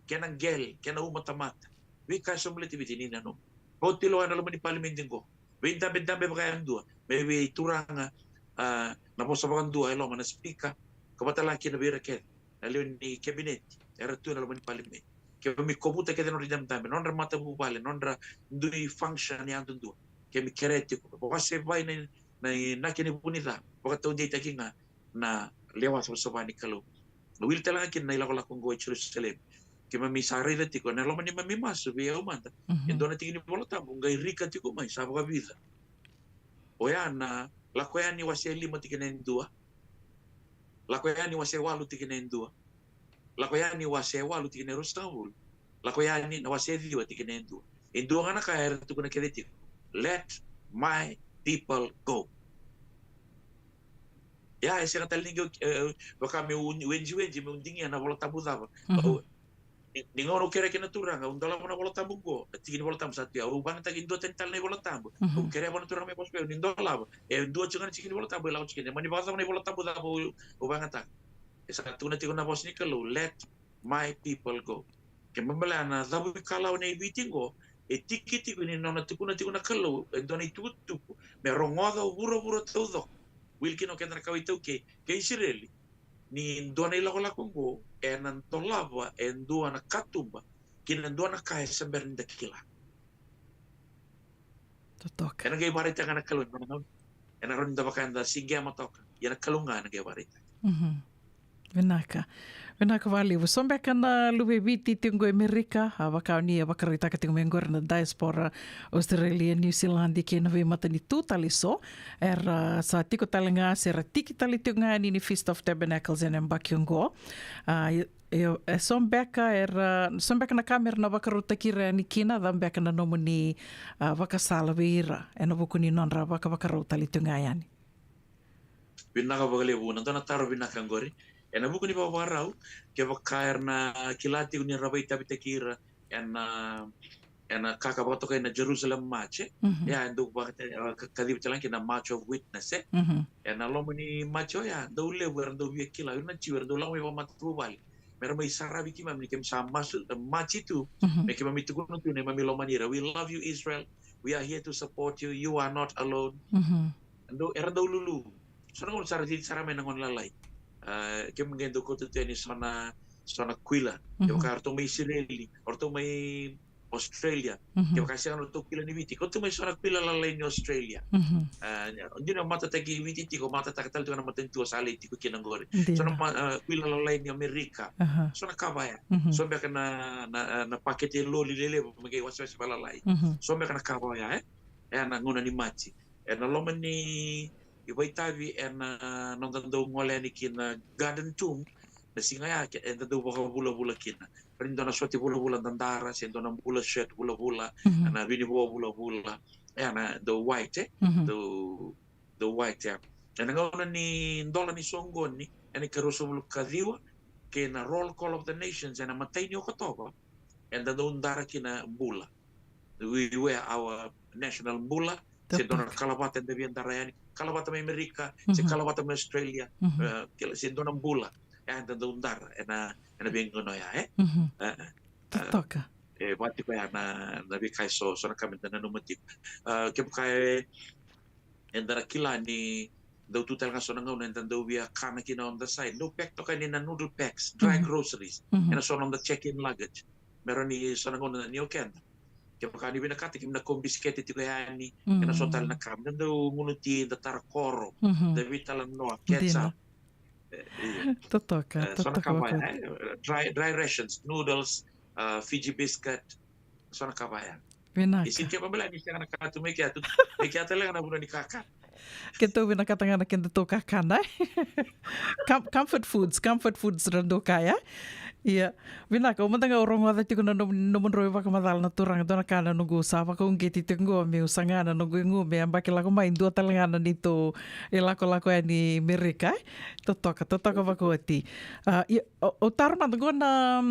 kena qele, kena uma tamata, veika eso baleti Viti, ni nanumi. Vakatulewa ena loma ni palimedi qo, veidabedabe vakayadua mai vei turaga, a, na vosa vakadua e loma, na sipika, ka vata la kina vei ira kece na lewe ni kabineti era tu ena loma ni palimedi. Keimami kovuta kece na nodra idabedabe, nodra matavuvale, nodra dui function yadudua. Keimami kerea tiko, vakasevai na, na inaki ni vunica, vakataudeitaki ga na lewa savasava ni Kalou. Na wili tale ga kina na ilakolako oqo e Jerusalemi. Keimami sa raica tiko ena loma ni neimami masu vei au mada, mhm, e dua na tiki ni Vola Tabu qai rika tiko mai, sa vakavica. Oya na Lako Yani wase lima tikina e dua, Lako Yani wase walu tikina e dua, Lako Yani wase walu tikina e ruasagavulu, Lako Yani na wase ciwa tikina e dua. E dua ga na ka era tukuna kece tiko: "Let my people go." Ia, e sega tale ni qai, e, vaka meu wejiweji meu digia na Vola Tabu cava. Mhm. Au, Ni, ni gauna au kerea kina na Turaga, au dolava na iVola Tabu qo, na tiki ni iVola Tabu sa tu ya, au vakayagataka e dua tani tale na iVola Tabu. Au kerea vua na Turaga me vosa vei au, ni dolava, e dua tiko ga na tiki ni iVola Tabu e lako tiko kina, mani vakacava na iVola Tabu cava au, au vakayagataka. E sa tukuna tiko na vosa ni Kalou, let my people go. Ke baleta na cavu ikalawa nei Viti qo, e tiki tiko ni nona tukuna tiko na Kalou e dua na itukutuku me rogoca o vuravura taucoko, wili kina o keda na kawa iTaukei kei Isireli, ni dua na ilakolako qo ena dolava e dua na katuba ki na dua na ka e se bera ni da kila. Totoka. Ena qai vakaraitaka na Kalou ena gauna, ena rawa ni da vaka eda siqema toka, ia na Kalou ga ena qai vakaraitaka. Mhm. Vinaka. Vinaka vakalevu. So beka na luve i Viti tiko qo i Amerika, a vaka o ni a vakaraitaka tiko mai qori na diaspora Australia, New Zealand kei na veimatanitu tale eso. Era sa tiko tale ga se ra tiki tale tiko ga yani ni Feast of Tabernacles ena yabaki oqo. A, e, e, e so beka era, so beka na ka mera na vakarautaki ira yani kina, cava beka na nomuni, a, vakasala vei ira ena vuku ni nodra vakavakarau tale tiko ga yani? Vinaka vakalevu, na dua na taro vinaka qori. Ena vuku ni vakavakarau, kevaka era na kila tiko ni ra vakaitavitaki ira ena, ena ka ka vakatokai na Jerusalem March, e? Mhm. Ia, e dau vaka, e, ka, kacivi tale ga kina na March of Witness, e? Mhm. Ena loma ni March oya, dau levu era dau via kila, ira na Jiu era dau lako mai vakamatavuvale. Mera mai saravi keimami ni keimami sa masu, e, March tu, mhm, me keimami tukuna tu ni keimami lomani ira. We love you, Israel. We are here to support you. You are not alone. Mhm. Dau, era dau lulu. So na gauna sa ra cici sara mai na gone lalai. A, keimami qai dau kauta tu yani so na, so na kuila. Mhm. Kevaka o ratou mai Isireli, o ratou mai Australia. Mhm. Kevaka e sega na nodratou kuila ni Viti, kauta mai so na kuila lalai ni Australia. Mhm. A, dina matataki Viti tiko, matataka tale tiko na matanitu o sa lai tiko kina qori. Dina. So na ma-, a, kuila lalai ni Amerika. Aha. So na ka vaya. Mhm. So beka na, na, na pakete loli lelevu me qai wasewase valalai. Mhm. So beka na ka vaya, e? Ena gauna ni Maji. Ena loma ni ivakaitavi ena noda dau gole yani ki na Garden Tomb, na siga ya ke, eda dau vakavulavula kina. Rawa ni dua na sote vulavula dadara, se dua na bula shirt vulavula, mhm, na vinivo vulavula, ena dau white, e? Mhm. Dau, dau white, e. Ena gauna ni dola ni soqoni, ena ikaruasagavulu ka ciwa, kei na Roll Call of the Nations, ena imatai ni Okotova, eda dau dara kina bula. We wear our national bula, se dua na kalavata eda via dara yani, kalavata mai Amerika, se, mhm, kalavata mai Australia, mhm, e, kila, se dua na bula, e, eda dau dara ena, ena veigauna oya, e? Mhm. E, e, totoka. E, vaka tiko ya na, na veika eso, so na ka meda nanuma tiko. E, kevaka e, eda na kila ni dau tu tale ga so na gauna eda dau via kana kina on the side. Dau pack toka yani na noodle packs, dry, mhm, groceries. Mhm. Ena so na noda check-in luggage. Me rawa ni so na gauna ni o keda. Kevaka ni vinakata, keimami na kau bisikete tiko yani. Mhm. Ena so tale na ka. Da dau gunu ti, da tara koro. Mhm. Da veitalanoa, catch up. Dina. E, io. Totoka, e, so na totoka ka vaya, vakauti. E, dry, dry rations, noodles, a, Fiji biscuit, so na ka vaya. Vinaka. E sega ni kevaka beka ni sega na ka tu mai kea tu, mai kea tale ga na vanua ni kakana. Keitou vinakata ga na kedatou kakana, e? Com-, comfort foods, comfort foods ra dau kaya. Ia, vinaka, au mada ga au rogoca tiko na nom-, nomudrau ivakamacala na turaga, dua na ka na noqu sa vakauqeti tiko qo meu saga na noqu igu me yabaki lako mai, dua tale ga na neitou ilakolako yani Amerika, e? Totoka, totoka vakauti. A, ia, au, au taro mada qo na,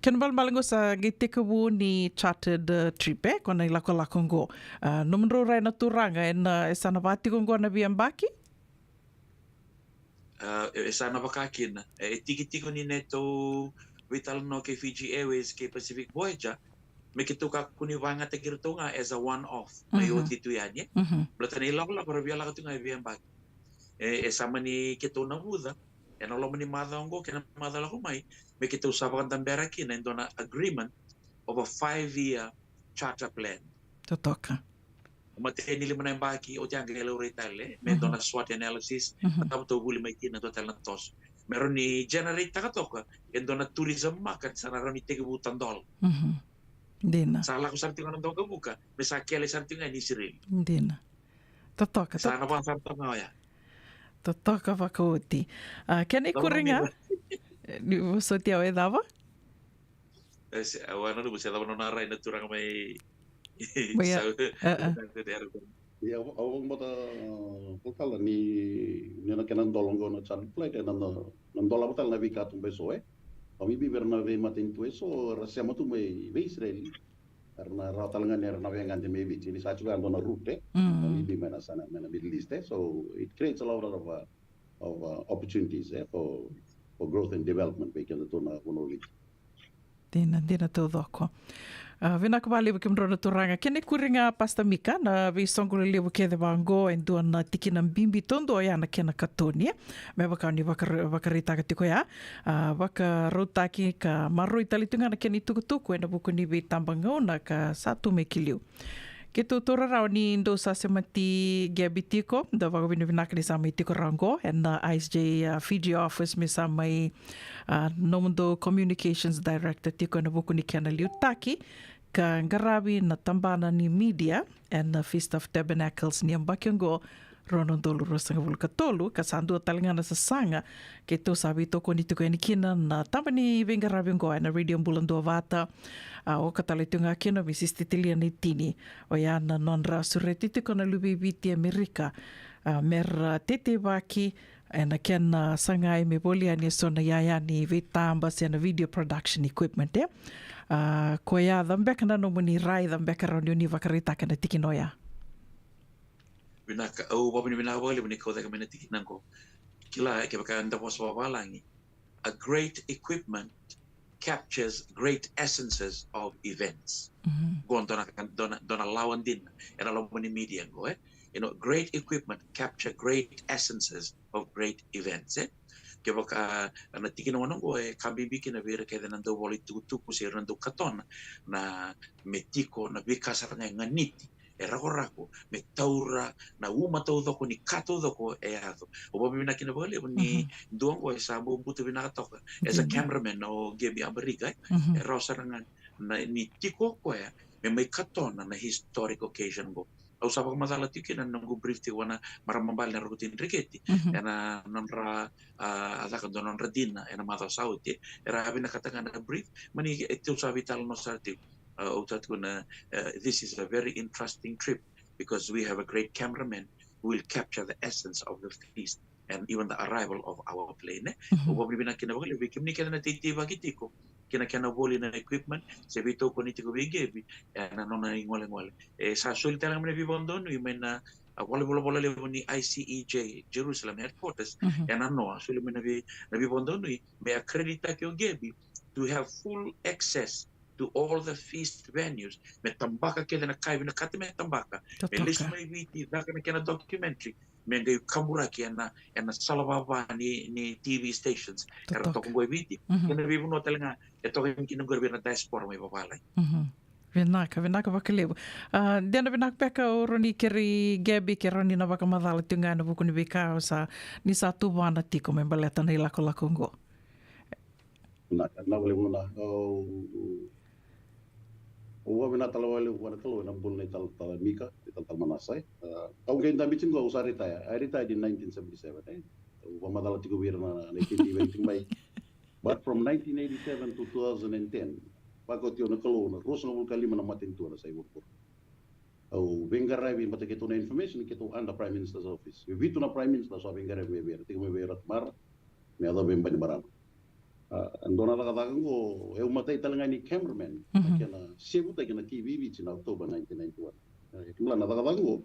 kena ibalebale qo sa qai tekivu ni chartered, e, trip, e, ko na ilakolako qo. A, nomudrau rai na turaga, ena, e sa na vaka tiko qo na veiyabaki? A, e, e sa na vaka kina. E, e tiki tiko ni neitou veitalanoa kei Fiji Airways, kei Pacific Voyager, me keitou kakua ni vakayagataki iratou ga as a one-off. Mai, mhm, oti tu yani, e? Mhm. Baleta na ilakolako ra via lako tu ga e veiyabaki. E, e sa mani keitou navuca ena loma ni macawa oqo kei na macawa lako mai, me keitou sa vakadabera kina e dua na agreement of a five-year charter plan. Totoka. Matai ni lima na yabaki, oti ya qai laurai tale me dua na, mhm, SWOT analysis, mhm, na cava tou vuli mai kina, dua tale na toso. Me rawa ni generate-taka toka e dua na tourism market sa na rawa ni tekivu tadola. Mhm. Dina. Sa lako sara tiko na dokavuka, me sa kele sara tiko ga ni Isireli. Dina. Totoka, sa na vaka sara toka ga oya. Totoka vakauti. A, kena ikuri ga. Ni vosoti au e cava? E, se, au a nanuma se cava nona rai na turaga mai. Mai ya. Sa, e, e. Ia, au, au vakabauta, a, vakatale ni, ni na kena dola qo na charter flight, e na, na, na dola vakatale na veikatuba eso, e? Vakabibi vei ira na veimatanitu eso era sema tu mai vei Isireli. Era na rawa tale ga ni era na veiqade mai Viti ni sa tiko ya dua na route, e? Vakabibi mai na sana mai na Middle East, e? So it creates a lot of, uh, of, uh, opportunities, e? For, for growth and development vei keda tu na vanua o Viti. Dina, dina taucoko. A, vinaka vakalevu kemudrau na turaga. Kena ikuri ga, Pastor Mika, na veisoqo lelevu kece vaqo, e dua na tikina bibi taudua ya na kena katoni, e? Me vaka ni vakara-, vakaraitaka tiko ya. A, vakarautaki ka maroroi tale tu ga na kena itukutuku ena vuku ni veitabagauna ka sa tu mai ki liu. Keitou taura rawa ni dou sa semati Gabi tiko, da vakavinavinaka ni sa mai tiko rawa qo ena I S J, a, Fiji office, me sa mai, a, nomudou communications director tiko ena vuku ni kena liutaki ka qaravi na tabana ni media ena Feast of Tabernacles ni yabaki oqo, rua na udolu ruasagavulu ka tolu, ka sa dua tale ga na sasaga keitou sa veitokoni tiko yani kina na taba ni veiqaravi oqo ena Radio Bula Duavata. A, oka tale tu ga kina o Misisi Titilia Naitini, oya na nodra sureti tiko na luve i Viti Amerika, a, mera teteivaki ena kena sagai me voli yani eso na iyaya ni veitaba se na video production equipment, e? A, koya ca beka na nomuni raica beka rawa ni o ni vakaraitaka ena tikina oya? Vinaka, au vakavinavinaka vakalevu ni kau cake mai na tikina qo. Kila, kevaka eda vosa vavalagi, a great equipment captures great essences of events. Qo dua na, dua na, dua na lawa dina ena loma ni media qo, e? You know, great equipment capture great essences of great events, e? Kevaka na tikina oqo e ka bibi kina vei ira kece na dau vola itukutuku se ira na dau katona, na me tiko na veika sara ga e ganiti, e rakorako, me taura na uma taucoko ni ka taucoko e yaco. Au vakavinavinaka kina vakalevu ni dua oqo e sa bau butu vinaka toka as a cameraman o Gabi Abariga, e? E rawa sara ga na, ni tiko o koya me mai katona na historic occasion qo. Au sa vakamacala tiko kina na noqu brief tiko vua na marama bale na Roko Tui Dreketi ena nodra, a, a caka dua na nodra dina ena macawa sa oti, era vinakata ga na brief, mani e tou sa veitalanoa sara tiko. A, au sa tukuna, uh, this is a very interesting trip because we have a great cameraman who will capture the essence of the feast and even the arrival of our plane, e? Au vakavinavinaka kina vakalevu vei kemuni kece na teiteivaki tiko kei na kena voli na equipment se veitokoni tiko vei Gabi ena nona igolegole. E sa soli tale ga mai na veivakadonui mai na, a, valenivolavola levu ni I C E J Jerusalem headquarters ena noa, soli mai na vei, na veivakadonui me accreditaki o Gabi to have full access to all the feast venues, me tabaka kece na ka e vinakata me tabaka, me lesu mai Viti, caka na kena documentary, me qai kaburaki ena, ena sala vava ni, ni T V stations era toka qo e Viti kei na veivanua tale ga e toka yani kina qori vei ira na diaspora mai vavalagi. Vinaka, vinaka vakalevu. A, dina vinaka beka o rawa ni kerei Gabi ke rawa ni na vakamacala tu ga ena vuku ni veika o sa, ni sa tuvana tiko me baleta na ilakolako oqo. Na, na vale vuna, au, au vakavinavinaka tale vakalevu vua na Kalou ena bula nei talatala Mika, nei talatala Manasa, e. A, au qai dabe tiko qo, au sa retire. I retired in nineteen seventy-seven, e. Au vakamacala tiko vei ira na, na iteitei vei tiko mai. But from nineteen eighty-seven to two thousand and ten, vakoti au na Kalou na ruasagavulu ka lima na matanitu ena sa i vuravura. Au veiqaravi, baleta keitou na information, keitou under Prime Minister's office. E vitu na Prime Minister sa veiqaravi mai vei ira, tiko mai vei Ratmara me yacova vei Bainimarama. A, dua na cakacaka qo, e, au matai tale ga ni cameraman na kena sevutaki na T V Viti na October nineteen ninety-one. E, kemula na cakacaka qo,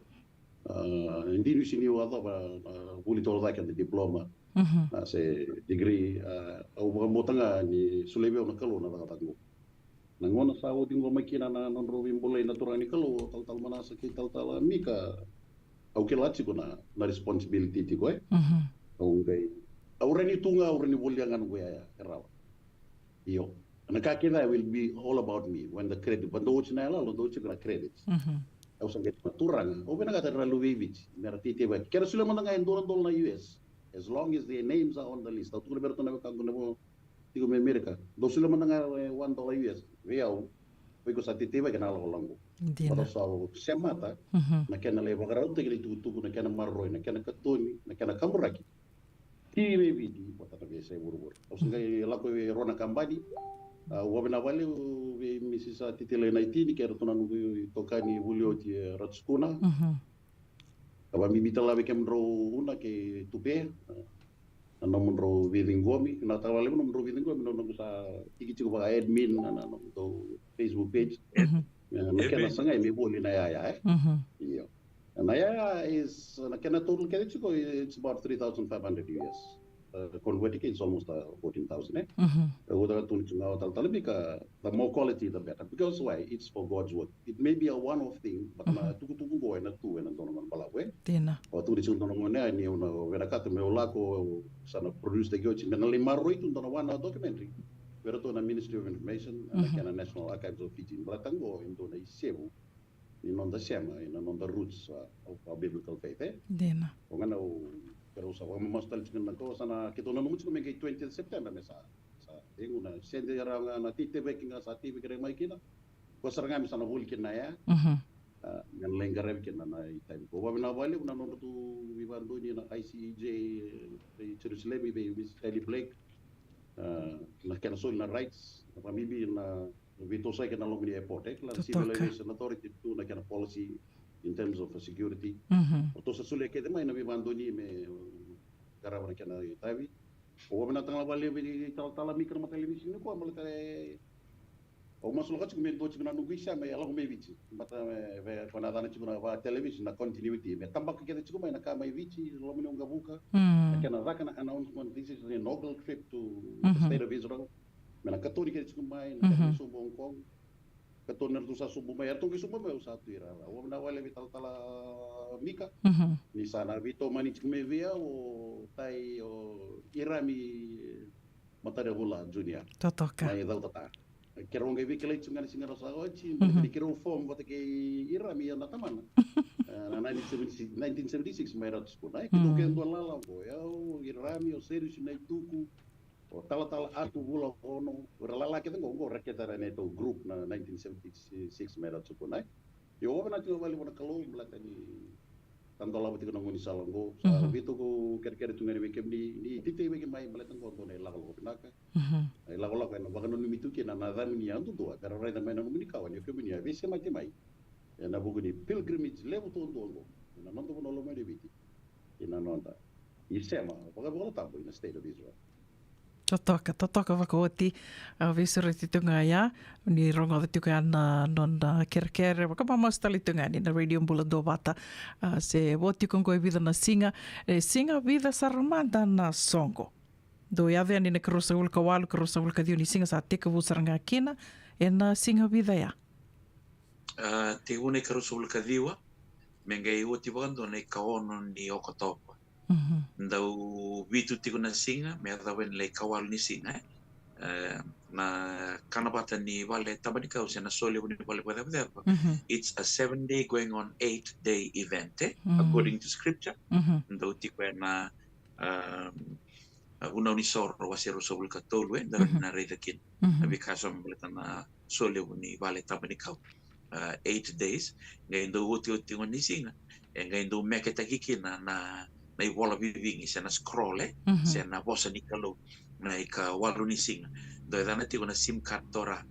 a, e dina ni sega ni yacova, a, vuli toro cake na diploma, a, se degree, a, au vakabauta ga ni solia vei au na Kalou na cakacaka qo. Na gauna sa oti qo mai kina na nodrau veibulai na turaga ni Kalou, talatala Manasa kei talatala Mika, au kila tiko na, na responsibility tiko, e. Au qai, au rawa ni tu ga, au rawa ni volia ga noqu iyaya, e rawa. Io. Na ka kece will be all about me. When the credit, but dou oti na yalo, dou oti na credit. Au sa qai tukuna, turaga, au vinakata era luve i Viti, mera teitei vaki. Kera solia mada ga e dua na dola na U S. As long as their names are on the list. Au tukuna vei iratou na wekaqu na vo tiko mai Amerika. Dou solia mada ga e one dollar U S vei au, vei iko sa teitei vaki ena lakolako. Dina. Baleta sa semata na kena lai vakarautaki na itukutuku, na kena maroroi, na kena katoni, na kena kaburaki. Ti mai Viti vata na veiyasai vuravura. Au sa qai lako vei rua na kabani. A, au vakavinavinaka vakalevu vei Misisi Titilia Naitini kei iratou na noqu itokani vuli oti, e, Ratu Sukuna. Ka vakabibi tale ga vei kemudrau Una kei Tupe. na nomudrau veiciqomi, na tavalevu nomudrau veiciqomi, na nomudrau sa tiki tiko vaka admin na, na nomudrau Facebook page. Mhm. E, na E kena vei- sagai me voli na yaya, e? Mhm. Io. Na yaya is, na kena total kece tiko, it's about three thousand five hundred U S. Uh, convert ki, it's almost, uh, fourteen thousand, e? Mhm. E, uta ka tuni tiko ga o talatala Mika, the more quality, the better. Because why? It's for God's work. It may be a one-off thing, but na Mhm. tukutuku qo ena tu ena dua na gauna balavu, e? Dina. O tukuni tiko dua na gauna ya ni au na vinakata meu lako, sa na produce taki oti, me na lai maroroi tu dua na one hour documentary vei iratou na Ministry of Information, na Mhm. kena National Archives of Fiji. Baleta qo e dua na isevu ni noda sema, ena noda roots, uh, of our biblical faith, e? Dina. O ga na au, keirau sa vakamamasu tale tiko na ko, sa na keitou nanuma tiko me qai twentieth September me sa, sa, e, qo na sede era ga na teitei ga sa teivaki ira mai kina. Ko sara ga me sa na voli kina ya. Mhm. Ah, me na lai qaravi kina na itavi. Ko vavinavinaka vakalevu na nodratou veivakadonui na I C E J, e, Jerusalemi, vei Miss Ellie Blake. Ah, na kena soli na rights, na vakabibi na veitosoyaki ena loma ni airport, e, kila na Totoka. Civil Aviation Authority tu na kena policy in terms of security. Mhm. Ratou sa solia kece mai na veivakadonui me, uh, qarava na kena itavi. Au vakavinavinaka vakalevu vei talatala Mika na mataka ni emission nikua, baleta au masulaka tiko me dua tiko na noqu isema e lako mai Viti. Baleta me, me ko na yacana tiko na vakatelevision na continuity. Me tabaka kece tiko mai na ka mai Viti, loma ni waqavuka. Mm. Na kena caka na announcement, this is the inaugural trip to the Mhm. state of Israel. Me na katoni kece tiko mai, na kena Mhm. sobu Hong Kong. Katoni na ratou sa sobu mai, eratou qai sobu mai, au sa tu i rara. Au vakavinavinaka vakalevu vei talatala Mika. Mhm. Ni sa na veitomani tiko mai vei au o tai o Irami Matadavula Junior. Totoka. Mai Cautata. Keirau qai veikilai tiko ga na siga ra sa oti, Mhm. baleta ni keirau form vata kei Irami ia na tamana. E, na nineteen seventy-six, nineteen seventy-six mai Ratu Sukuna. E, keitou Mm. ke dua lala qo, o yau, Irami, o Serius Naituku, o talatala Atu Vulaono, o ira lala kece qo, qo ra kece era neitou group na nineteen seventy-six mai Ratu Sukuna. Io, au vakavinavinaka tiko vakalevu vua na Kalou, baleta ni sa dolava tiko na gaunisala qo. Sa Mhm. veitoko kerekere tu ga yani vei kemuni, ni teitei vei kemuni mai, baleta qo dua na ilakolako vinaka. Mhm. Na ilakolako ena vakananumi tu kina na yacamuni yadudua, me ra raica mai na nomuni kawa ni o kemuni a veisemati mai ena vuku ni pilgrimage levu duadua qo ena noda vanua lomani Viti, ena noda isema vakaivolatabu ena State of Israel. Totoka, totoka vakaoti. A, veisureti tu ga ya, ni rogoca tiko ya na noda kerekere vakamamasu tale tu ga yani na Radio Bula Duavata. A, se vo tiko qo e vica na siga, e siga vica sara mada na soqo. Dou yaco yani na ikaruasagavulu ka walu, ikaruasagavulu ka ciwa ni siga sa tekivu sara ga kina, ena siga vica ya? A, tekivu na ikaruasagavulu ka ciwa, me qai oti vakadua na ikaono ni Okotova. Mhm. Dau vitu tiko na siga, me yacova ni lai ikawalu ni siga, e. E, na kana vata ni vale tabanikau se na solevu ni vale vakacevaceva. Mhm. It's a seven day going on eight day event, e, Mm. according to scripture. Mhm. Dau tiko ena, um, a, Vunau ni Soro, wase ruasagavulu ka tolu, e, da Mhm. na raica kina. Mhm. Na veika so me baleta na solevu ni vale tabanikau. A, eight days, qai dau otioti gona ni siga, e qai dau meketaki kina na, na ivola vivigi, se na scroll, e, Mhm. se na vosa ni Kalou, na ikawalu ni siga. Dau yacana tiko na Simchat Torah,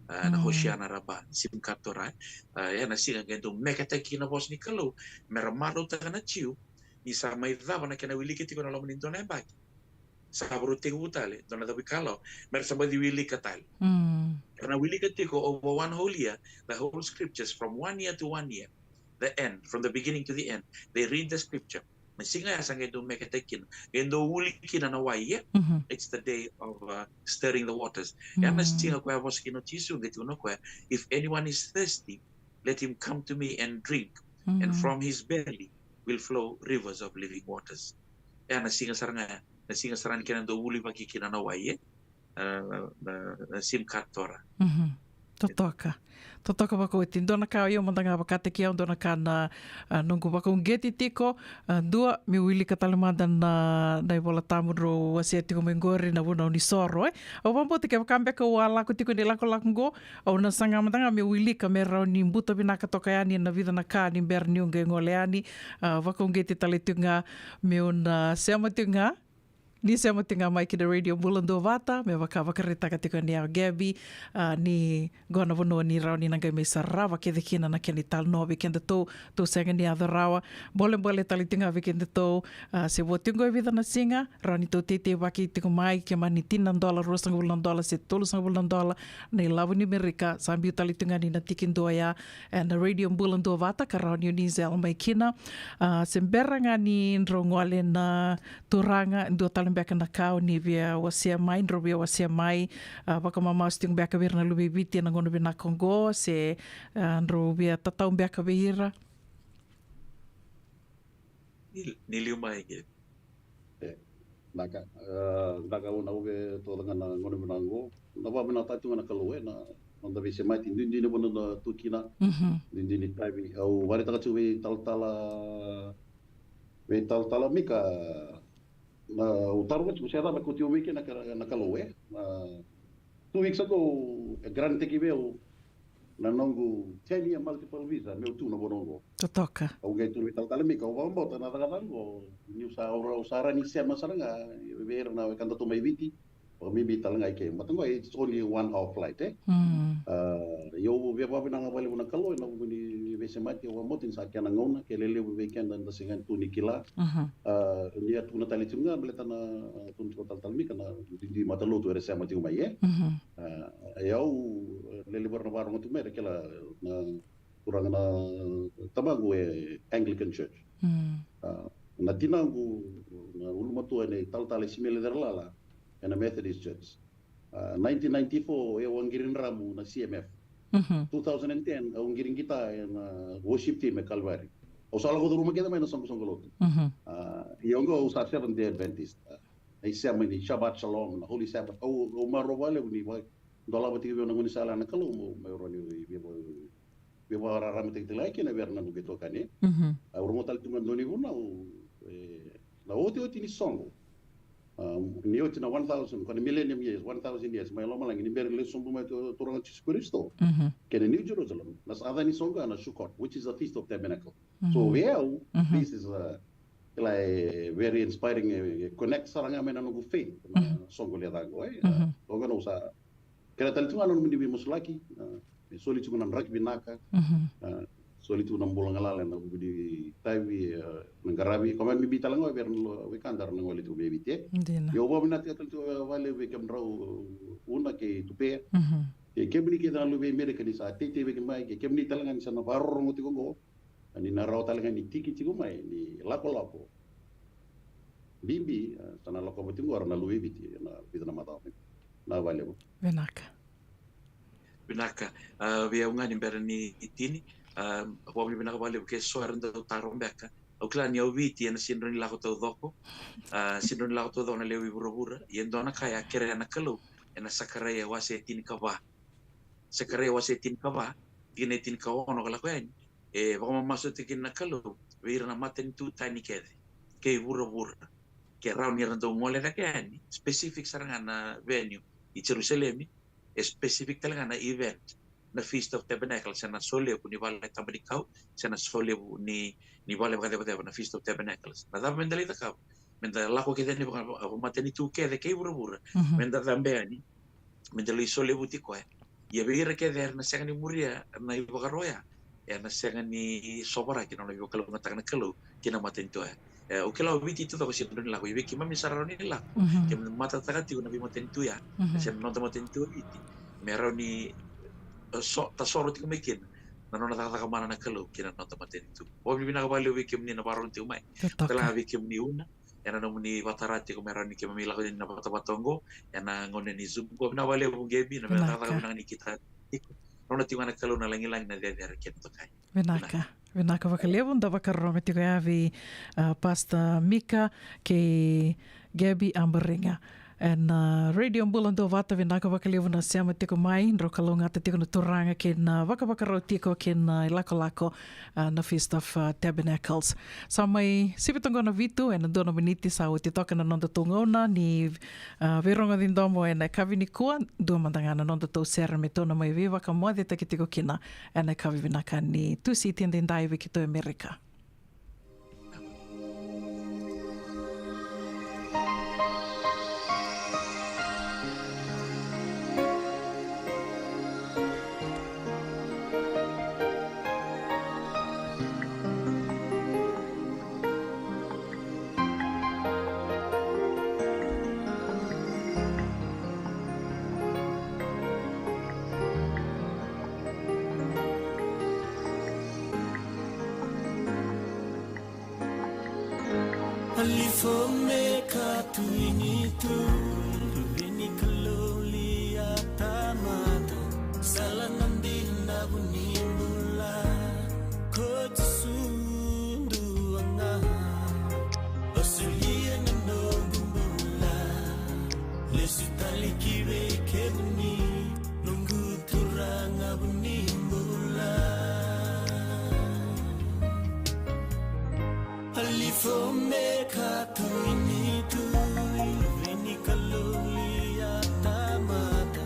a, na Mm. Hoshana Rabbah, Simchat Torah, e. A, ena siga qai dau meketaki kina na vosa ni Kalou, me ra marautaka na Jiu, ni sa mai cava na kena wiliki tiko ena loma ni dua na yabaki. Sa vakarau tekivu tale, dua na cavu ikalawa, me ra sa baci wilika tale. Mm. Ra na wilika tiko over one whole year, the whole scriptures from one year to one year, the end, from the beginning to the end. They read the scripture. Na siga ya sa qai dau meketaki kina, qai dau uli kina na wai, e? Mhm. It's the day of, uh, stirring the waters. Ya na Mm. siga koya vosa kina o Jisu, qai tukuna o koya, "If anyone is thirsty, let him come to me and drink, and Mm. from his belly will flow rivers of living waters." Ya na siga sara ga, na siga sara ni kena dau ulivaki kina na wai, e? A, na, na, na Simchat Torah. Mhm. Totoka. Totoka vakaoti. Dua na ka o yau mada ga vakataki au, dua na ka na, a, noqu vakauqeti tiko, a, dua, meu wilika tale mada na, na iVola Tabu drau wasea tiko mai qori, na Vunau ni Soro, e. Au vakabauta kevaka beka au a lako tiko ni lakolako qo, au na saga mada ga meu wilika me rawa ni buta vinaka toka yani na vica na ka ni bera niu qai gole yani, a, vakauqeti tale tiko ga meu na sema tiko ga Ni sema tiko ga mai ki na Radio Bula Duavata, me vaka vakaraitaka tiko yani o Gabby, a, ni qo na vanua ni rawa ni na qai mai sarava kece kina na kena italanoa vei kedatou. Tou sega ni yaco rawa. Bolebole tale tiko ga vei kedatou, a, se vo tiko qo e vica na siga, rawa ni tou teitei vaki tiko mai, ke mani tini na dola, ruasagavulu na dola, se tolusagavulu na dola na ilavo ni Merika, sa biu tale tiko ga ni na tiki dua ya, e, na Radio Bula Duavata, ka rawa ni o ni zela mai kina. A, se bera ga ni drau gole na turaga, dua tale beka na ka o ni via wasea mai, drau via wasea mai, a, vakamamasu tiko beka vei ira na luve i Viti ena gauna vinaka oqo, se, a, drau via tatau beka vei ira. Ni, ni liu mai ke. E, naka, e, naka au na uve toka ga na gauna vinaka oqo. Na vavina tatu ga na Kalou, e, na, na da veisemati, duidui ni vanua da tu kina. Mhm. Duidui ni tavi, au varetaka tu vei talatala, vei talatala Mika, na, au taro vatu, se cava ko tio mai ke na ka-, na Kalou, e. Na, two weeks ago, e grant-taki vei au na noqu ten year multiple visa, meu tu na vanua oqo. Totoka. Au qai tu vei talatala Mika, au vakabauta na cakacaka oqo, niu sa, au, au sa rawa ni sema sara ga, vei ira na wekadatou mai Viti, vakabibi tale ga i ke. But oqo, it's only one hour flight, e. Mm. A, io, au via vakavinaka vakalevu na Kalou, ena vuku ni veisemati, au vakabauta ni sa kena gauna, ke lelevu vei keda, da sega tu ni kila. Mhm. A, ni a tukuna tale tiko ga, baleta na, a, tukuna tiko talatala Mika, na duidui matalotu era sema tiko mai, e. Mhm. A, e au, e, lelevu era na vakarogo tiko mai, era kila na turaga na tamaqu e Anglican Church. Mm. A, na tinaqu, na ulumatua nei talatala Simele Cerelala, ena Methodist Church. A, nineteen ninety-four, e au a qiri dramu na C M F. Mhm. Two thousand and ten, au qiri qita ena worship team e Calvary. Au sa lako curuma kece mai na soqosoqo lotu. Mhm. A, ia oqo au sa Seventh Day Adventist. A, na isema ni Shabbat Shalom, na Holy Sabbath. Au, au marau vakalevu ni vakadolava tiko vei au na gaunisala na Kalou, meu, meu rawa ni vei, vei, veivakararamataki tale ga kina vei ira na noqu itokani. Mhm. Au rogo tale tu ga dua ni vunau, e, na otioti ni soqo. A, ni oti na one thousand, ko na millennium years, one thousand years, mai lomalagi, ni bera ni lai sobu mai tu, Turaga Jisu Karisito. Mhm. Kei na New Jerusalem, na yaca ni soqo na Sukkot, which is a Feast of Tabernacle. So, mhm, vei au, mhm, this is a, like, very inspiring, e, e connect sara ga mai na noqu faith, na, mhm, soqo lecaqa, e? Mhm. A, toka na usa, kena tale tu ga na nomuni veimasulaki, a, me soli tiko na draki vinaka, mhm, a, soli tiko na bula galala ena vuku ni tavi, a, na qaravi, ka mai bibi tale ga vei ira na lo-, wekada era na gole tiko mai Viti, e. Dina. Io, au vakavinavinaka tale tiko vakalevu vei kemudrau Una kei Tupea. Mhm. Kei kemuni kece na luve i Merika ni sa teitei vei kemuni mai, kei kemuni tale ga ni sa na vakarorogo tiko oqo. Ni na rawa tale ga ni tiki tiko mai, ni lakolako bibi, a, sa na lakova tiko qo na luve i Viti ena vica na macawa mai. Na vakalevu. Vinaka. Vinaka. A, vei au ga ni bera ni tini, a, vakavinavinaka vakalevu kei so era dau taro beka. Au kila ni au Viti ena sega ni lako taucoko. A, sega ni lako taucoko na lewe i vuravura. Ia e dua na ka e a kerea na Kalou ena Sakaraia wase tinikava. Sakaraia wase tinikava, tikina e tinikaono ka lako yani. E vakamamasu tiko kina na Kalou vei ira na matanitu tani kece kei vuravura, ke rawa ni ra dau gole cake yani, specific sara ga na venue i Jerusalemi, e specific tale ga na event, na Feast of Tabernacles, se na solevu ni vale taba ni kau, se na solevu ni, ni vale vakacevaceva, na Feast of Tabernacles. Na cava meda lai cakava? Meda lako kece yani vaka, vakamatanitu kece kei vuravura, mhm, meda cabe yani, meda lai solevuti koya. Ia vei ira kece era na sega ni muria na ivakaro ya, ena sega ni sovaraki na nona veivakalougatataka na Kalou ki na matanitu ya. E, au kila o Viti taucoko sega ni lako, ia vei keimami sa rawa ni lako, mhm, keimami matataka tiko na veimatanitu ya, mhm, se na noda matanitu o Viti, me rawa ni, e, so, tasoro tiko mai kina na nona cakacaka mana na Kalou ki na noda matanitu. Vakavinavinaka vakalevu vei kemuni na vakarorogo tiko mai. Totoka. Kila vei kemuni Una, ena nomuni vakatara tiko me rawa ni keimami lako yani na vatavata oqo ena gauna ni Zoom. Ko vinaka vakalevu Gabi, na, vinaka, cakacaka vinaka ni kita tiko. Nona tiko ga na Kalou na lagilagi, na cecere kei na dokai. Vinaka. Vinaka. Vinaka vakalevu, da vakarorogo tiko ya vei, a, Pastor Mika kei Gabi Abariga. Ena, a, Radio Bula Duavata, vinaka vakalevu na sema tiko mai, drau kalougata tiko na turaga kei na vakavakarau tiko kei na ilakolako, a, na Feast of, a, Tabernacles. Sa mai sivi toka na vitu, ena dua na miniti sa oti toka na nodatou gauna ni, a, veirogoci domo ena yakavi nikua, dua mada ga na nodatou sere me tou na mai veivakamocetaki tiko kina ena yakavi vinaka ni Tusiti edaidai vei keitou e Amerika. Alifo me ka tuini tu, vini kaloli a tamata, sala na dina vuni bula, ko Jisu duaga, o solia na noqu bula, lesu tale ki vei kemuni, noqu Turaga vuni bula. Alifo me ka tuini tu, vini kaloli a tamata,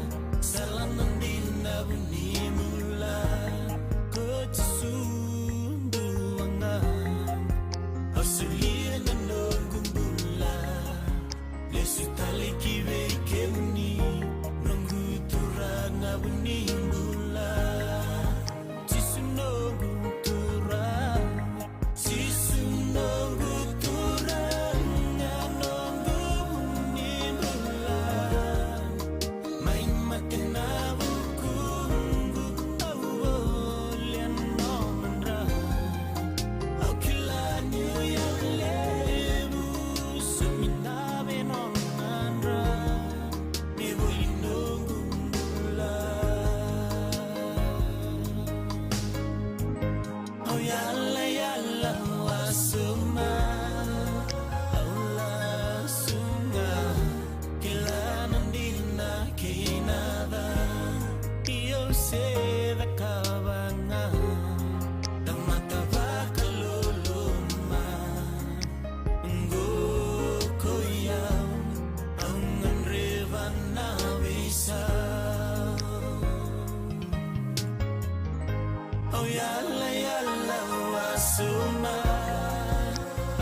sala na dina vuni bula, ko Jisu duaga, o solia na noqu bula, lesu tale ki vei kemuni, noqu Turaga vuni bula. Jisu noqu Turaga, Jisu noqu Turaga, noqu vuni bula. Mai mate na vukuqu, au volia nona dra. Au kila ni o yalevu, sa mi dave nona dra. Me voli noqu bula. Au yalayala wasoma, au lasu ga, kila na dina kei na ca, io se cakava ga, tamata vakaloloma. Oqo ko i au, au gadreva na veisau. Au yalayala wasoma,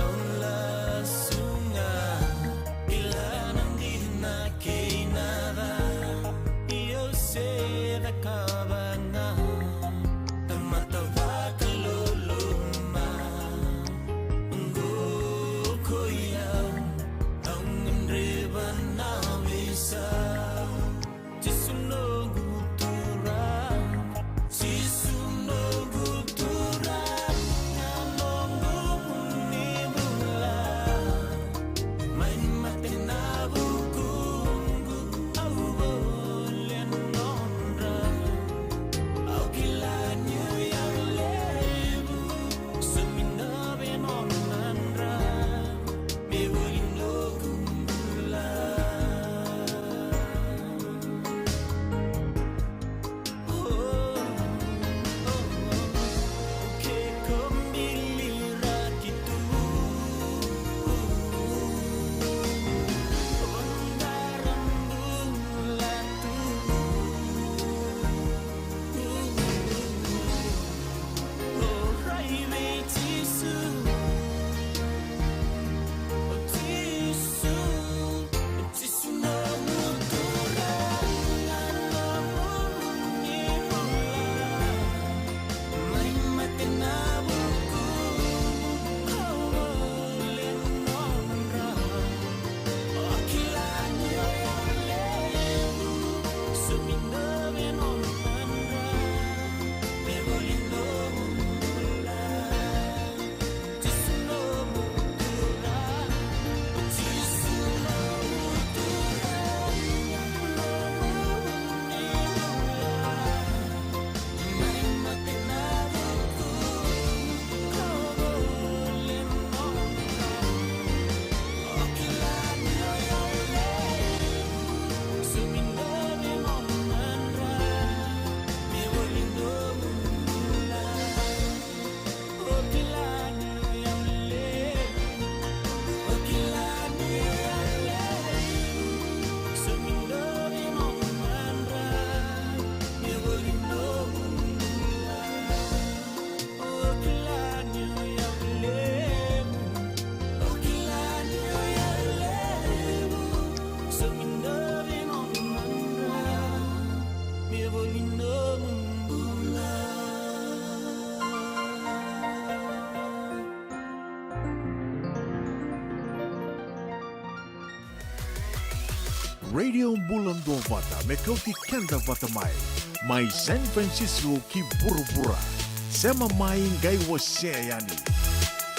au lasu ga, kila na dina kei na ca, io se cakava ga, tamata vakaloloma. Oqo ko i au, au gadreva na veisau. Jisu noqu Turaga, Jisu noqu Turaga, noqu vuni bula. Mai mate na vukuqu, au volia nona dra. Au kila ni o yalevu, sa mi dave nona dra. Me voli noqu bula. Radio Bula Duavata me kauti keda vata mai, mai San Francisco ki vuravura. Sema mai qai wasea yani.